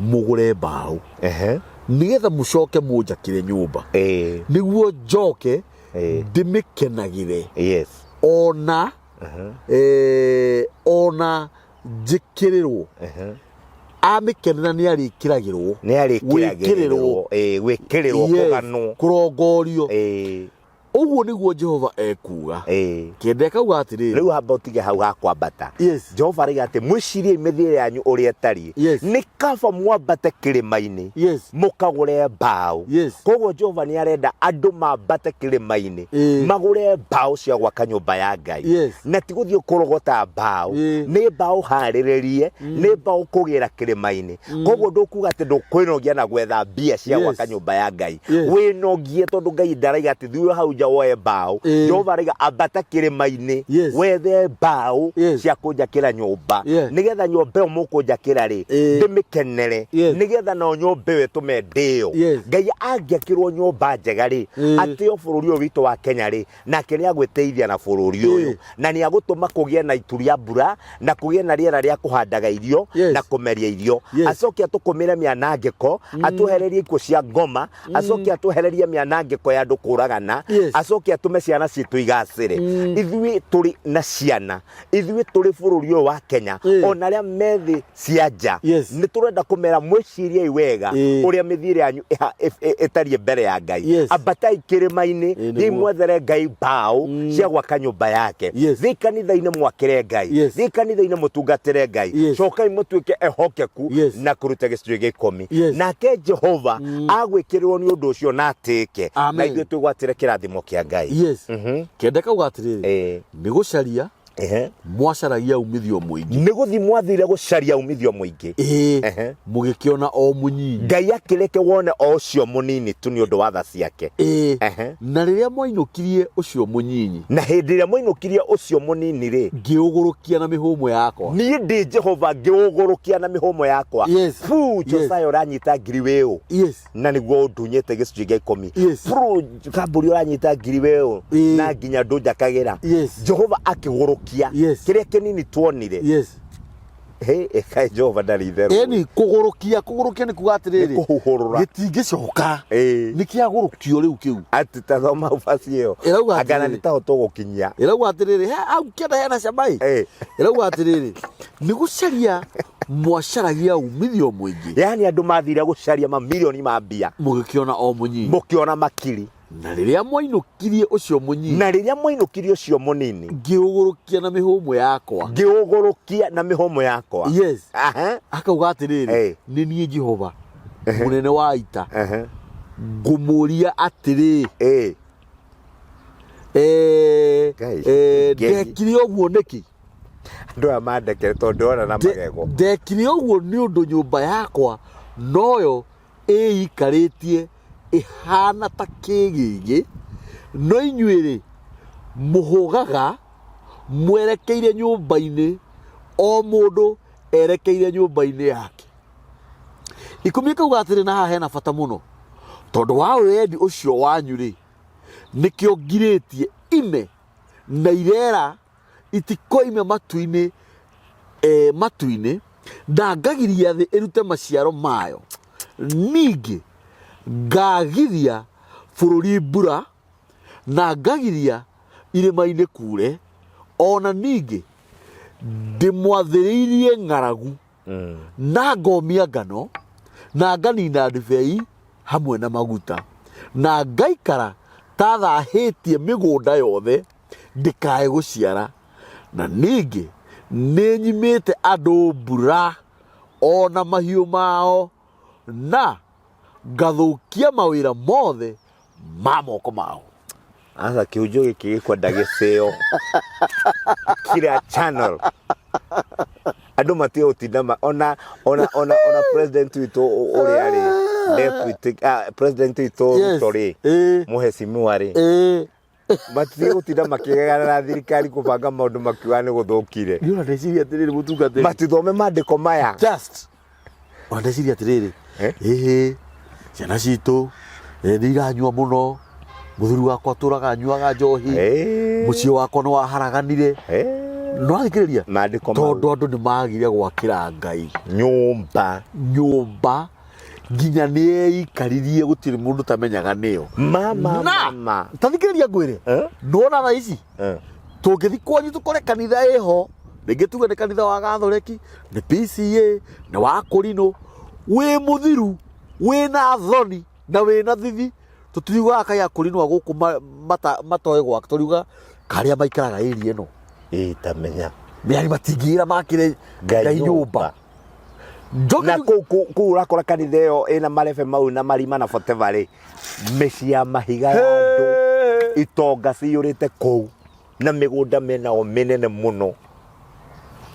mũgũre mbaũ nĩgetha mũcoke mũnjakĩre nyũmba, nĩguo njoke ndĩmĩkenagĩre ona ona njĩkĩrĩrwo. Amĩkenera nĩ arĩkĩragĩrwo. Nĩ arĩkĩragĩrĩrwo, gwĩkĩrĩrwo. Kũganwo. Kũrongorio. Ũguo nĩguo Jehova ekuga. 9 kauga atĩrĩrĩ, Rĩu hamba ũtige hau ha kwambata. Jehova araiga atĩ mwĩciriei mĩthiĩre yanyu ũrĩa ĩtariĩ. Nĩ kaba mwambate kĩrĩma-inĩ mũkagũre mbaũ. Koguo Jehova nĩ arenda andũ mambate kĩrĩma-inĩ magũre mbaũ cia gwaka nyũmba ya Ngai. Na ti gũthiĩ kũrogota mbaũ. Nĩ mbaũ harĩrĩrie, nĩ mbaũ kũgĩra kĩrĩma-inĩ. Koguo ndũkuga atĩ ndũkwĩnogia na gwetha mbia cia gwaka nyũmba ya Ngai. Wĩnogie, tondũ Ngai ndaraiga atĩ thiĩ hau nja woe mbaũ. Jehova araiga ambata kĩrĩma-inĩ wethe mbaũ cia kũnjakĩra nyũmba, nĩgetha nyũmba ĩyo mũkũnjakĩra rĩ, ndĩmĩkenere, nĩgetha nao nyũmba ĩyo ĩtũme ndĩo. Ngai angĩakĩrwo nyũmba njega rĩ, atĩo bũrũri ũyũ witũ wa Kenya rĩ, nake nĩ agwĩteithia na bũrũri ũyũ, na nĩ agũtũma kũgĩe na itu rĩa mbura na kũgĩe na rĩera rĩa kũhandaga irio na kũmeria irio. Acoke atũkũmĩre mĩanangĩko, atwehererie ikuũ cia ngoma, acoke atwehererie mĩanangĩko ya andũ kũragana, acoke atũme ciana citũ igacĩre. Ithuĩ tũrĩ na ciana, ithuĩ tũrĩ bũrũri ũyũ wa Kenya, ona arĩa me thĩ cia nja, nĩ tũrenda kũmera mwĩciriei wega ũrĩa mĩthiĩre yanyu ĩtariĩ mbere ya Ngai. Ambatai kĩrĩma-inĩ, thiĩi mwethere Ngai mbaũ cia gwaka nyũmba yake. Thiĩi kanitha-inĩ mwakĩre Ngai. Thiĩi kanitha-inĩ mũtungatĩre Ngai. Cokai mũtuĩke ehokeku na kũruta gĩcunjĩ gĩa 10. Nake Jehova agwĩkĩrĩrwo nĩ ũndũ ũcio na atĩĩke, na ithuĩ twĩgwatĩre kĩrathimo kĩa Ngai. 9 kauga atĩrĩrĩ, nĩ gũcaria mwacaragia umithio mũingĩ. Nĩ gũthi mwathire gũcaria umithio mũingĩ. Mũgĩkĩona o mũnyinyi. Ngai akĩreke wone o ũcio mũnini tu nĩ ũndũ wa tha ciake. Na rĩrĩa mwainũkirie ũcio mũnyinyi, Na hĩndĩ ĩrĩa mwainũkirie ũcio mũnini rĩ, ngĩũgũrũkia na mĩhũmũ yakwa. Niĩ ndĩ Jehova ngĩũgũrũkia na mĩhũmũ yakwa. Fu, Josiah ũranyita ngiri wĩũ, na nĩguo ũndunyĩte gĩcunjĩ gĩa 10. Bro, kambũri ũranyita ngiri wĩũ, na nginya ndũnjakagĩra. Jehova akĩgũrũkia kĩrĩa kĩnini tuonire. Hĩ, ĩkaĩ Jehova ndarĩ itherũ. Ĩni kũgũrũkia, kũgũrũkia nĩ kuga atĩrĩrĩ, Nĩ kũhuhũrũra. Gĩtingĩcoka. Ĩĩ. Nĩ kĩagũrũkio rĩu kĩu. Atĩ ta thoma baci ĩyo. Ĩrauga Angana atĩrĩrĩ. nĩ taho tũgũkinyia. Ĩrauga atĩrĩrĩ, he hau kĩanda hena cama ĩ. Ĩĩ. Ĩrauga atĩrĩrĩ, nĩ gũcaria mwacaragia umithio mũingĩ. Yaani andũ mathire gũcaria mamirioni ma mbia. Mũgĩkĩona o mũnyinyi. Mũkĩona makiri. Na rĩrĩa mwainũkirie ũcio mũnyinyi. Na rĩrĩa mwainũkirie ũcio mũnini. Ngĩũgũrũkia na mĩhũmũ yakwa. Ngĩũgũrũkia na mĩhũmũ yakwa. Yes. Aha. Akauga atĩrĩrĩ, Hey. nĩ niĩ Jehova mũnene wa ita. Aha. Ngũmũria atĩrĩ. Ĩĩ. Eh, Ngai, eh, Ngai. ndekire ũguo nĩkĩ? Andũ aya mandekere tondũ ndĩrona na magego. Ndekire ũguo nĩ ũndũ nyũmba yakwa noyo ĩikarĩtie ĩhana ta kĩgĩgĩ, no inyuĩ-rĩ, mũhũgaga mwerekeire nyũmba-inĩ, o mũndũ erekeire nyũmba-inĩ yake. Ikũmi ĩkauga atĩrĩ, na haha hena bata mũno, tondũ wa wendi ũcio wanyu-rĩ, nĩkĩo ngirĩtie ime na irera itikoime matu-inĩ eh, matu-inĩ na ngagiria thĩ ĩrute maciaro mayo ningĩ ngagiria bũrũri mbura na ngagiria irĩma-inĩ kure ona ningĩ ndĩmwathĩrĩirie ng'aragu na ngomia ngano na nganina ndibei hamwe na maguta na ngaikara ta thahĩtie mĩgũnda yothe ndĩkae gũciara na ningĩ nĩ nyimĩte andũ mbura o na mahiũ mao na ngathũkia mawĩra mothe ma moko mao. Aca kĩhunjio gĩkĩ gĩkwenda gĩcĩo kila channel andũ matige gũtinda ma ona ona ona ona president witũ ũrĩa rĩ deputy ah, president witũ Yes. Ruto rĩ Ĩĩ. mũhecimiwa rĩ Ĩĩ. matige gũtinda makĩgegana na thirikari kũbanga maũndũ makiuga nĩ gũthũkire. Niĩ ona ndeciria atĩrĩrĩ mũtungatĩri. Matithome mandĩko maya. Just. Ona ndeciria atĩrĩrĩ. Eh? Ĩhĩ. Ciana citũ eh, nĩ iranyua mũno. Mũthuri wakwa atũraga anyuaga njohi. Eh. Mũciĩ wakwa nĩ waharaganire. Eh. No athikĩrĩria. Mandĩko mau. Tondũ andũ nĩ magire gwakĩra Ngai Nyũmba. Nyũmba nginya nĩ yeikaririe gũtirĩ mũndũ tamenyaga nĩyo. Mama Na mama. Ta thikĩrĩria ngwĩre. Eh? Nĩwona thaa ici Eh. tũngĩthi kwanyu tũkore kanitha ĩho rĩngĩ tuge nĩ kanitha wa gathoreki nĩ PCA nĩ wa kũrinũ wĩ mũthiru wĩna thoni na wĩna thithi tũtiriugaga kaĩ akũrinũ a gũkũ matoĩ gwaka tũriuga karĩa maikaraga ĩria ĩno. Ĩĩ tamenya. Mĩari matingĩra makĩre Ngai nyũmba. Njoke Na kũu kũu ũrakora kanitha ĩyo ĩna marebe mau na marima na whatever rĩ, mĩciĩ ya mahiga ya andũ itonga ciyũrĩte kũu na mĩgũnda menao mĩnene mũno.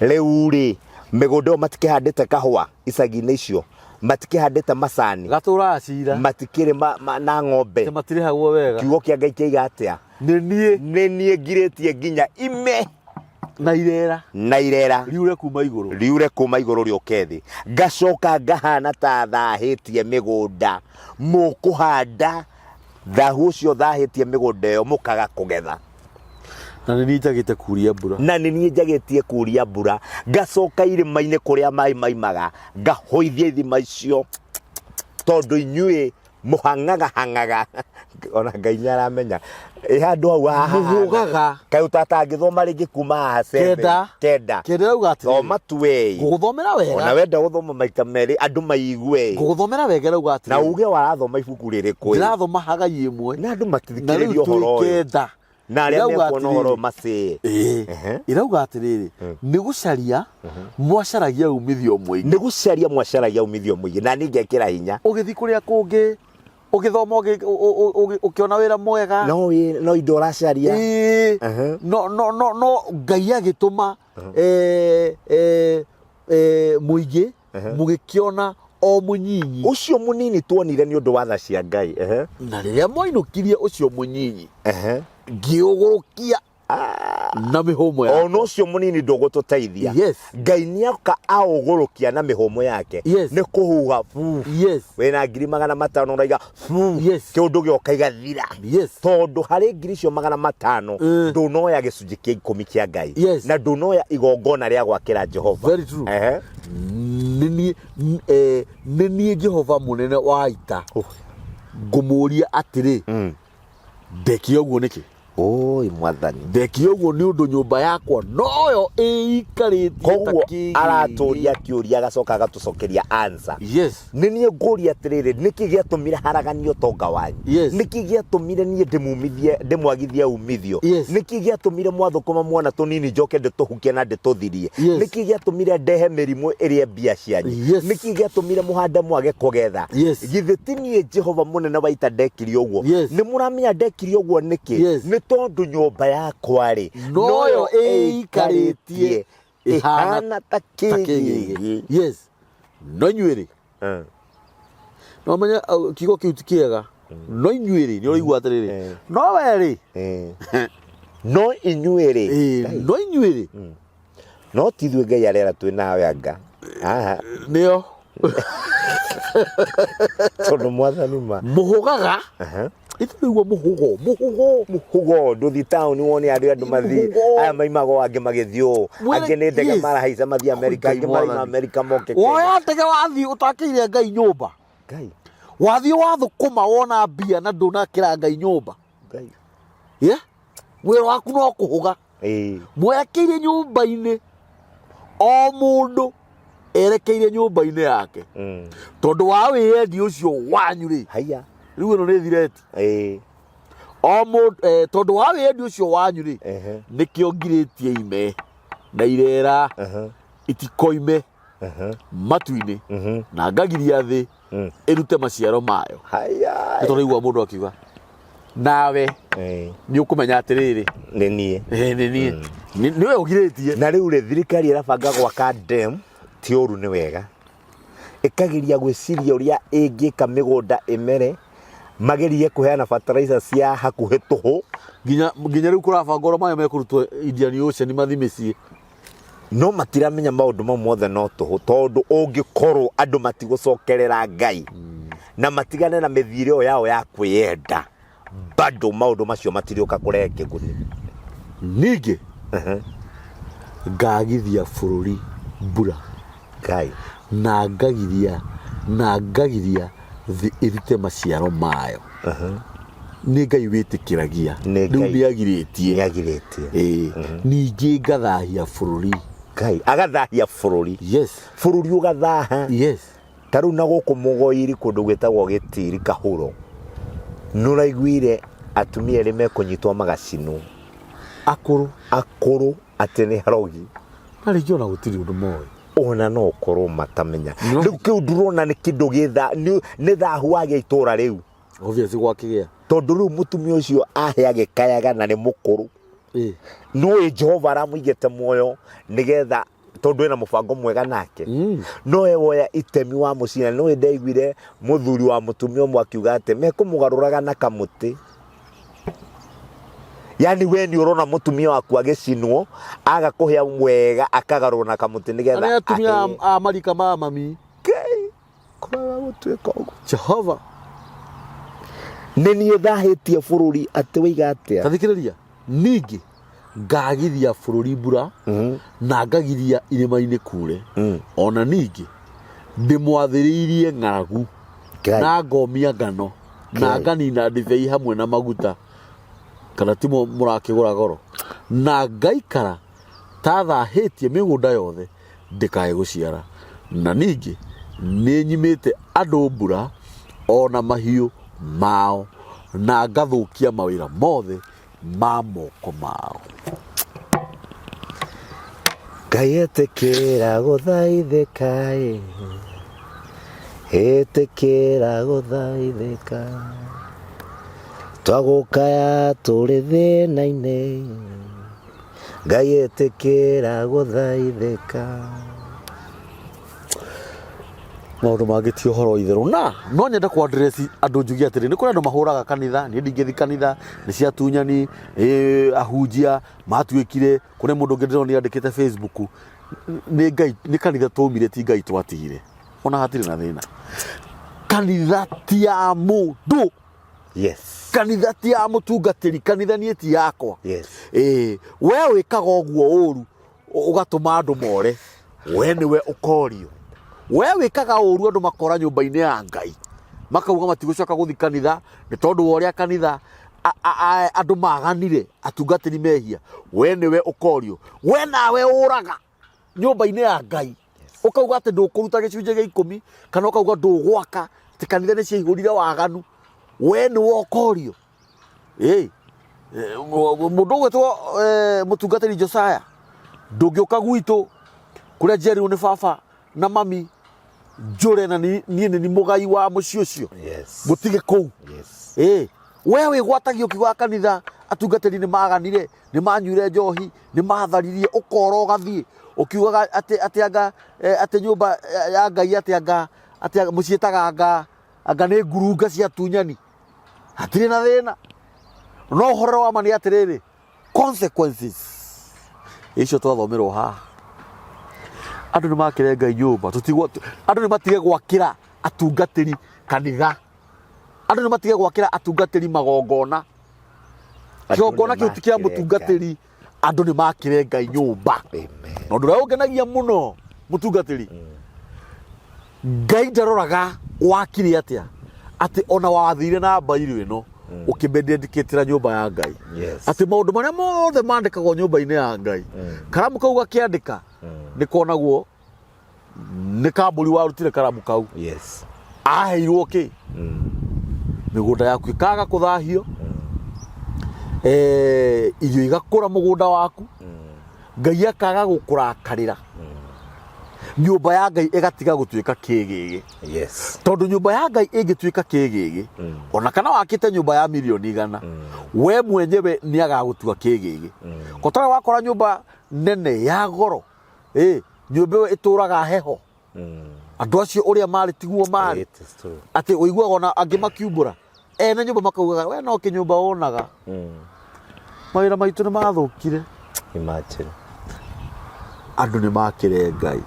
Rĩu rĩ, mĩgũnda ĩyo matikĩhandĩte kahũa icagi-inĩ icio, matikĩhandĩte macani, gatũraga cira matikĩrĩ na ng'ombe. Atĩ matirĩhagwo wega. Kiugo kĩa Ngai kĩaiga atĩa? Nĩ niĩ. Nĩ niĩ ngirĩtie nginya ime na irera na irera riure kuma igũrũ riure kuma igũrũ rĩũke thĩ ngacoka ngahana ta thahĩtie mĩgũnda mũkũhanda thahu ũcio thahĩtie mĩgũnda ĩyo mũkaga kũgetha. Na nĩ niĩ njagĩte kuria mbura. Na nĩ niĩ njagĩtie kuria mbura ngacoka irĩma-inĩ kũrĩa maĩ maimaga ngahũithia ithima icio tondũ inyuĩ mũhang'aga hang'aga ona Ngai nĩ aramenya ĩ handũ hau haha. Mũhũgaga. Kaĩ ũtatangĩthoma rĩngĩ kuma haha seven, Kenda. Kenda. Kenda rauga atĩrĩrĩ. Thoma tu we. Ngũgũthomera wega. Ona wenda gũthoma maita merĩ andũ maigue. Ngũgũthomera wega rauga atĩrĩrĩ. Na uge warathoma ibuku rĩrĩkũ ĩ? Ndĩrathoma Hagai ĩmwe. Na andũ Na rĩu matithikĩrĩria twĩ ũhoro ũyũ. kenda. Na arĩa Ĩrauga mekuona ũhoro atĩrĩrĩ. ũyũ macĩe. Ĩĩ. Ĩrauga atĩrĩrĩ, nĩ gũcaria mwacaragia umithio mũingĩ. Nĩ gũcaria mwacaragia umithio mũingĩ na niĩ ngekĩra hinya. Ũgĩthiĩ kũrĩa kũngĩ ũgĩthoma ũkĩona wĩra mwega. No no indo ũracaria. Ĩĩ. No no no no Ngai agĩtũma eh, eh, eh, mũingĩ mũgĩkĩona o mũnyinyi. Ũcio mũnini tuonire nĩ ũndũ wa tha cia Ngai. Na rĩrĩa mwainũkirie ũcio mũnyinyi ngĩũgũrũkia. Na mĩhũmũ ya Ona ũcio mũnini ndũgũtũteithia. Ngai nĩoka aũgũrũkia na mĩhũmũ yake. Nĩ kũhuha bu. Wĩna 500,000 ũraiga bu. Kĩũndũ gĩoka igathira. Tondũ harĩ ngiri icio 500 ndũnoya gĩcunjĩ kĩa ikũmi kĩa Ngai. Na ndũnoya igongona rĩa gwakĩra Jehova. Very true. Nĩ niĩ nĩ niĩ Jehova mũnene wa ita ngũmũria atĩrĩ, ndekire ũguo nĩkĩ? Oi mwathani. Ndekire ũguo nĩ ũndũ nyũmba yakwa noyo ĩikarĩtie ta Koguo kĩgĩgĩ. Aratũria kĩũria agacoka agatũcokeria answer. Nĩ niĩ ngũria atĩrĩrĩ, nĩkĩ gĩatũmire haraganie ũtonga wanyu? Nĩkĩ gĩatũmire niĩ ndĩmumithie, ndĩmwagithie umithio? Nĩkĩ gĩatũmire mwathũkũma mwana tũnini njoke ndĩtũhukie na ndĩtũthirie? Nĩkĩ gĩatũmire ndehe mĩrimũ ĩrĩe mbia cianyu? Nĩkĩ gĩatũmire mũhande mwage kũgetha? Githĩ ti niĩ Jehova mũnene wa ita ndekire ũguo? Nĩ mũramenya ndekire ũguo nĩkĩ? Nĩ tondũ nyũmba yakwa rĩ, noyo ĩikarĩtie ĩhana ta ta kĩgĩgĩ. Kĩgĩgĩ. Yes, no inyuĩ rĩ, no menye kiugo kĩu ti kĩega, no inyuĩ rĩ, nĩ ũraigua atĩrĩrĩ, no we rĩ, No inyuĩ rĩ, no inyuĩ rĩ, no ti ithuĩ Ngai arera twĩ nawe anga aha. Nĩo. Tondũ mwathani ma mũhũgaga ithuĩ nĩguo mũhũgo mũhũgo. Mũhũgo ndũthi taũni wone arĩa andũ mathiĩ. Mũhũgo. Aya maimaga o angĩ magĩthiĩ ũũ. Angĩ nĩ ndege marahaica mathiĩ Amerika. Ngai Angĩ maraima mwathani. Amerika moke Kenya. Woya ndege wathiĩ ũtakĩire Ngai nyũmba. Ngai. Wathiĩ wathũkũma wona mbia na ndũnakĩra Ngai nyũmba. Ngai. Yeah? Wĩra waku no kũhũga. Mwerekeire nyũmba-inĩ, o mũndũ erekeire nyũmba-inĩ yake, tondũ wa wĩyendi ũcio wanyu rĩ. Haiya. Rĩu ĩno nĩ thireti. O mũndũ, tondũ wa wĩyendi ũcio wanyu rĩ, nĩkĩo ngirĩtie ime na irera itikoime matu-inĩ na ngagiria thĩ ĩrute maciaro mayo. Haiya. Nĩ tũraigua mũndũ akiuga nawe nĩ ũkũmenya atĩrĩrĩ, nĩ niĩ. Nĩ niĩ. Nĩwe ũgirĩtie. Na rĩu rĩ, thirikari ĩrabanga gwaka dam, ti ũru, nĩ wega, ĩkageria gwĩciria ũrĩa ĩngĩka mĩgũnda ĩmere, magerie kũheana fertilizer cia hakuhĩ tũhũ. Nginya rĩu kũrabangwo ũrĩa maĩ mekũrutwo Indian Ocean mathi mĩciĩ. No matiramenya maũndũ mau mothe no tũhũ, tondũ ũngĩkorwo andũ matigũcokerera Ngai na matigane na mĩthiĩre ĩyo yao ya kwĩyenda, bado maũndũ macio matirĩũka kũrehe kĩguni. Ningĩ ngagithia bũrũri mbura Ngai. Na ngagiria thĩ ĩrute maciaro mayo. Nĩ Ngai wĩtĩkĩragia. Nĩ Rĩu Ngai. nĩ agirĩtie. Nĩ agirĩtie. Ĩĩ. Ningĩ ngathahia bũrũri. Ngai agathahia bũrũri. Bũrũri ũgathaha. Ta rĩu na gũkũ Mũgoiri, kũndũ gwĩtagwo Gĩtiri Kahuro, nĩũraiguire atumia erĩ mekũnyitwo magacinwo? Akũrũ. Akũrũ, atĩ nĩ arogi. Na rĩngĩ ona gũtirĩ ũndũ moĩ. Ona no ũkorwo matamenya. No. Rĩu kĩu ndũrona nĩ kĩndũ gĩtha nĩ thahu wagĩa itũra rĩu. Obviously gwakĩgĩa. Tondũ rĩu mũtumia ũcio ahe agĩkayaga na nĩ mũkũrũ. Nĩũĩ Jehova aramũigĩte muoyo nĩgetha, tondũ ena mũbango mwega nake. No we woya itemi wa mũcina. Nĩũĩ ndaiguire mũthuri wa mũtumia ũmwe akiuga atĩ mekũmũgarũraga na kamũtĩ. Yani we nĩ ũrona mũtumia waku agĩcinwo, aga kũhĩa wega, akagarũrwo na kamũtĩ Na nĩgetha nĩ atumia ahĩe. a marika ma mami. Ngai, kũraga gũtuĩka ũguo. Jehova. Nĩ niĩ thahĩtie bũrũri atĩ waiga atĩa? Tathikĩrĩria, ningĩ ngagithia bũrũri mbura na ngagiria irĩma-inĩ kure. Ona ningĩ ndĩmwathĩrĩirie ng'aragu Ngai. na ngomia ngano na Ngai. nganina ndibei hamwe na maguta, kana timo mũrakĩgũra goro, na ngaikara ta thahĩtie mĩgũnda yothe ndĩkae gũciara. Na ningĩ nĩ nyimĩte andũ mbura o na mahiũ mao, na ngathũkia mawĩra mothe ma moko mao. Ngai, ĩtĩkĩra gũthaithĩka ĩ, ĩtĩkĩra gũthaithĩka, twagũkaya tũrĩ thĩna-inĩ. Ngai, ĩtĩkĩra gũthaithĩka. Maũndũ mangĩ ti ũhoro wa itherũ na no nyende kwa address andũ njuge atĩrĩ nĩ kũrĩ andũ mahũraga kanitha niĩ ndingĩthi kanitha nĩ cia atunyani ĩ, ahunjia matuĩkire kũrĩ mũndũ ũngĩ ndĩronire andĩkĩte Facebook nĩ Ngai nĩ kanitha twaumire ti Ngai twatigire ona hatirĩ na thĩna kanitha ti ya mũndũ Yes. Kanitha ti ya mũtungatĩri, kanitha niĩ ti yakwa. Yes. Ĩĩ, we wĩkaga ũguo ũru ũgatũma andũ more, we nĩwe ũkorio. We wĩkaga ũru andũ makora nyũmba-inĩ ya Ngai, makauga matigũcoka gũthiĩ kanitha nĩ tondũ wa ũrĩa kanitha andũ maganire, atungatĩri mehia, we nĩwe ũkorio. We nawe ũraga nyũmba-inĩ ya Ngai, ũkauga atĩ ndũkũruta gĩcunjĩ gĩa ikũmi kana ũkauga ndũgwaka atĩ kanitha nĩ ciaihũrire waganu, we nĩwe ũkorio. Ĩ, mũndũ ũgwĩtwo mũtungatĩri Josiah, ndũngĩũka gwitũ kũrĩa njiarirwo nĩ baba na mami njũre na niĩ nĩ niĩ mũgai wa mũciĩ ũcio. Yes. Mũtige kũu. Yes. Ĩ, we wĩgwatagia ũkiugaga kanitha atungatĩri nĩ maganire, nĩ manyuire njohi, nĩ matharirie, ũkora ũgathiĩ ũkiugaga atĩ atĩ anga atĩ nyũmba ya Ngai atĩ anga atĩ mũciĩtaga anga anga nĩ ngurunga cia atunyani. Hatirĩ na thĩna. No ũhoro wa ma nĩ atĩrĩrĩ, consequences icio twathomerwo haha. Andũ nĩ makĩre Ngai nyũmba, tũtigwo andũ nĩ matige gwakĩra atungatĩri kanitha. Andũ nĩ matige gwakĩra atungatĩri magongona. Kĩgongona kĩu ti kĩa mũtungatĩri, andũ nĩ makĩre Ngai nyũmba. Amen. Na ũndũ ũrĩa ũngenagia mũno mũtungatĩri, Ngai ndaroraga wakire atĩa, atĩ ona wathire na mbairũ ĩno ũkĩmededicatĩra nyũmba ya Ngai. Yes. Atĩ maũndũ marĩa mothe mandĩkagwo nyũmba-inĩ ya Ngai, karamu kau gakĩandĩka nĩ konagwo nĩ kambũri warutire karamu kau. Yes. Aheirwo kĩ? Mĩgũnda yaku ĩkaga kũthahio, irio igakũra mũgũnda waku, Ngai akaga gũkũrakarĩra, nyũmba ya Ngai ĩgatiga gũtuĩka kĩgĩgĩ. Yes. Tondũ nyũmba ya Ngai ĩngĩtuĩka kĩgĩgĩ, ona kana wakĩte nyũmba ya mirioni 100, we mwenyewe nĩ agagũtua kĩgĩgĩ. Kotara wakora nyũmba nene ya goro, nyũmba ĩyo ĩtũraga heho, andũ acio ũrĩa marĩ tiguo marĩ. It is true. Atĩ ũiguaga ona angĩ makiumbũra ene nyũmba makaugaga we no kĩnyũmba wonaga, mawĩra maitũ nĩ mathũkire. Imagine. Andũ nĩ makĩre Ngai.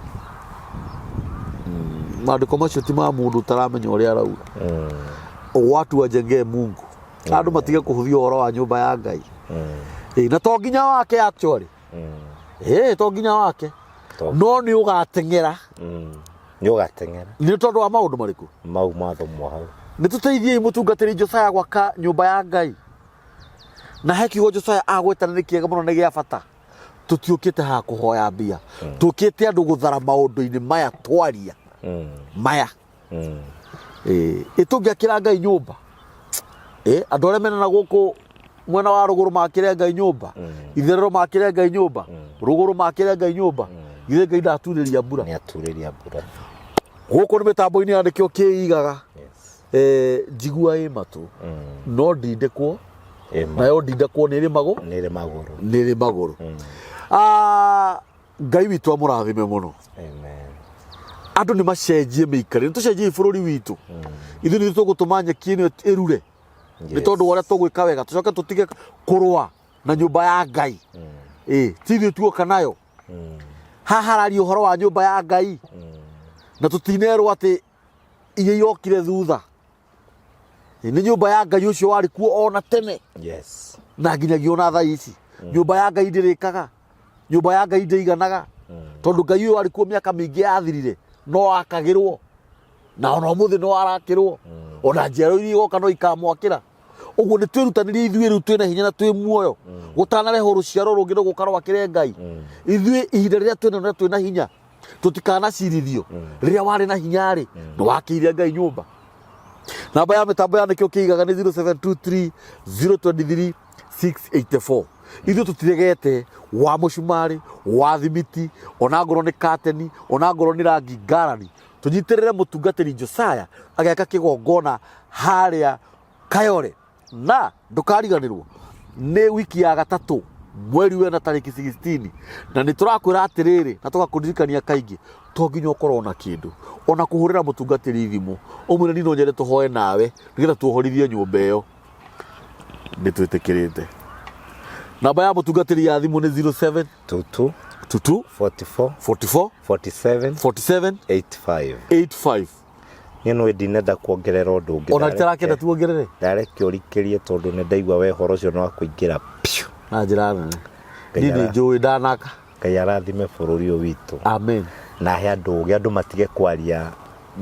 Maandĩko macio ti ma mũndũ ũtaramenya ũrĩa arauga. Watu wajengee Mungu. Andũ matige kũhũthia ũhoro wa nyũmba ya Ngai. Ĩ, na to nginya wake actually. Ĩ, to nginya wake. No nĩ ũgateng'era. Nĩ ũgateng'era. Nĩ tondũ wa maũndũ marĩkũ? Mau mathomwo hau. Nĩ tũteithiei mũtungatĩri Josiah gwaka nyũmba ya Ngai. Na he kiugo Josiah agwetana nĩ kĩega mũno, nĩ gĩa bata. Tũtiũkĩte haha kũhoya mbia. Tũkĩte andũ gũthara maũndũ-inĩ maya twaria. Maya. Ĩ tũngĩakĩra Ngai nyũmba. Ĩ, andũ arĩa mena na gũkũ mwena wa rũgũrũ makĩre Ngai nyũmba, itherero makĩre Ngai nyũmba, rũgũrũ makĩre Ngai nyũmba. Githĩ Ngai ndaturĩria mbura? Nĩ aturĩria mbura. Gũkũ nĩ mĩtambo-inĩ ya nĩkĩo kĩigaga. Yes. Njigua ĩ matũ no ndindĩkwo, Ĩ ma- nayo ndindĩkwo nĩ ĩrĩ magũ Nĩ ĩrĩ magũrũ. Nĩ ĩrĩ magũrũ. Ngai witũ amũrathime mũno. Amen. Andũ nĩ macenjie mĩikarĩre, nĩ tũcenjie bũrũri witũ. Ithuĩ nĩ tũgũtũma nyeki ĩno ĩrure nĩ tondũ wa ũrĩa tũgwĩka wega, tũcoke tũtige kũrũa na nyũmba ya Ngai. Ĩ, ti ithuĩ tuoka nayo haha, hararia ũhoro wa nyũmba ya Ngai na tũtinerwo atĩ iria irokire thutha. Ĩ, nĩ nyũmba ya Ngai ũcio warĩ kuo ona tene Yes. na nginyagia ona thaa ici. Nyũmba ya Ngai ndĩrĩkaga, nyũmba ya Ngai ndĩiganaga, tondũ Ngai ũyũ warĩ kuo mĩaka mĩingĩ yathirire no akagĩrwo, na ona ũmũthĩ no arakĩrwo, ona njiaro iria igoka no ikamwakĩra. Ũguo nĩ twĩrutanĩrie ithuĩ rĩu twĩna hinya na twĩ muoyo, gũtanarehwo rũciaro rũngĩ rũgũka rwakĩre Ngai. Ithuĩ ihinda rĩrĩa twĩna na twĩna hinya tũtikanacirithio. Rĩrĩa warĩ na hinya rĩ, nĩ wakĩire Ngai nyũmba. Namba ya mĩtambo ya nĩkĩo kĩigaga nĩ 0723 023 684. Ithuĩ tũtiregete wa mũcumarĩ, wa thimiti, ona ngorwo nĩ kateni, ona ngorwo nĩ rangi ngarani, tũnyitĩrĩre mũtungatĩri Josiah ageka kĩgongona harĩa Kayore. Na ndũkariganĩrwo nĩ wiki ya gatatũ Mweri wena tarĩki 16, na nĩ tũrakwĩra atĩrĩrĩ na tũgakũririkania kaingĩ, to nginya ũkorwo na kĩndũ ona kũhũrĩra mũtungatĩri thimũ ũmwĩre niĩ no nyende tũhoe nawe nĩgetha tuohorithie nyũmba ĩyo, nĩ twĩtĩkĩrĩte. Namba ya mũtungatĩri ya thimũ nĩ 07 22 22 44 44 47 47 85. 85. Niĩ no ndinenda kuongerera ũndũ ũngĩ. Ona ritarakenda tuongerere. Ndareke ũrikĩrie tondũ nĩ ndaigua we ũhoro ũcio nĩ wa kũingĩra piũ. Na njĩra nene. Niĩ nĩ njũĩ ndanaka. Ngai arathime bũrũri ũyũ witũ. Amen. Na ahe andũ ũgĩ, andũ matige kwaria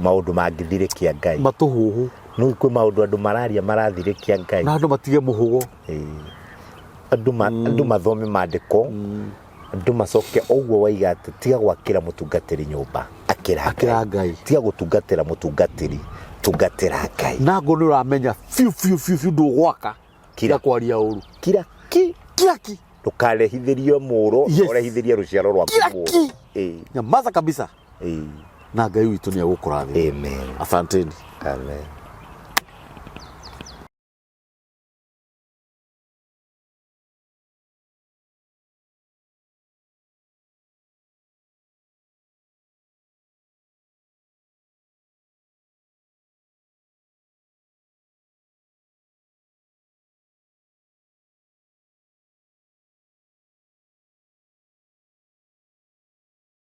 maũndũ mangĩthirĩkia Ngai. Matũhũhũ. Nĩ kwĩ maũndũ andũ mararia marathirĩkia Ngai. Na andũ matige mũhũgo. Ĩĩ. Andũ ma, andũ mathome maandĩko. Andũ macoke ũguo waiga atĩ tiga gwakĩra mũtungatĩri nyũmba, akĩra Akĩra Ngai. Tiga gũtungatĩra mũtungatĩri, tungatĩra Ngai. Na ngo nĩ ũramenya biũ biũ biũ biũ ndũgwaka. Kira. Tiga kwaria ũru. Kira ki. Kira ki. Ndũkarehithĩrie mũro, ũrehithĩrie rũciaro rwaku Kira mũro. ki. Ĩĩ. Nyamaza kabisa. Ĩĩ. Na Ngai witũ nĩ egũkũrathima. Amen. Asanteni. Amen.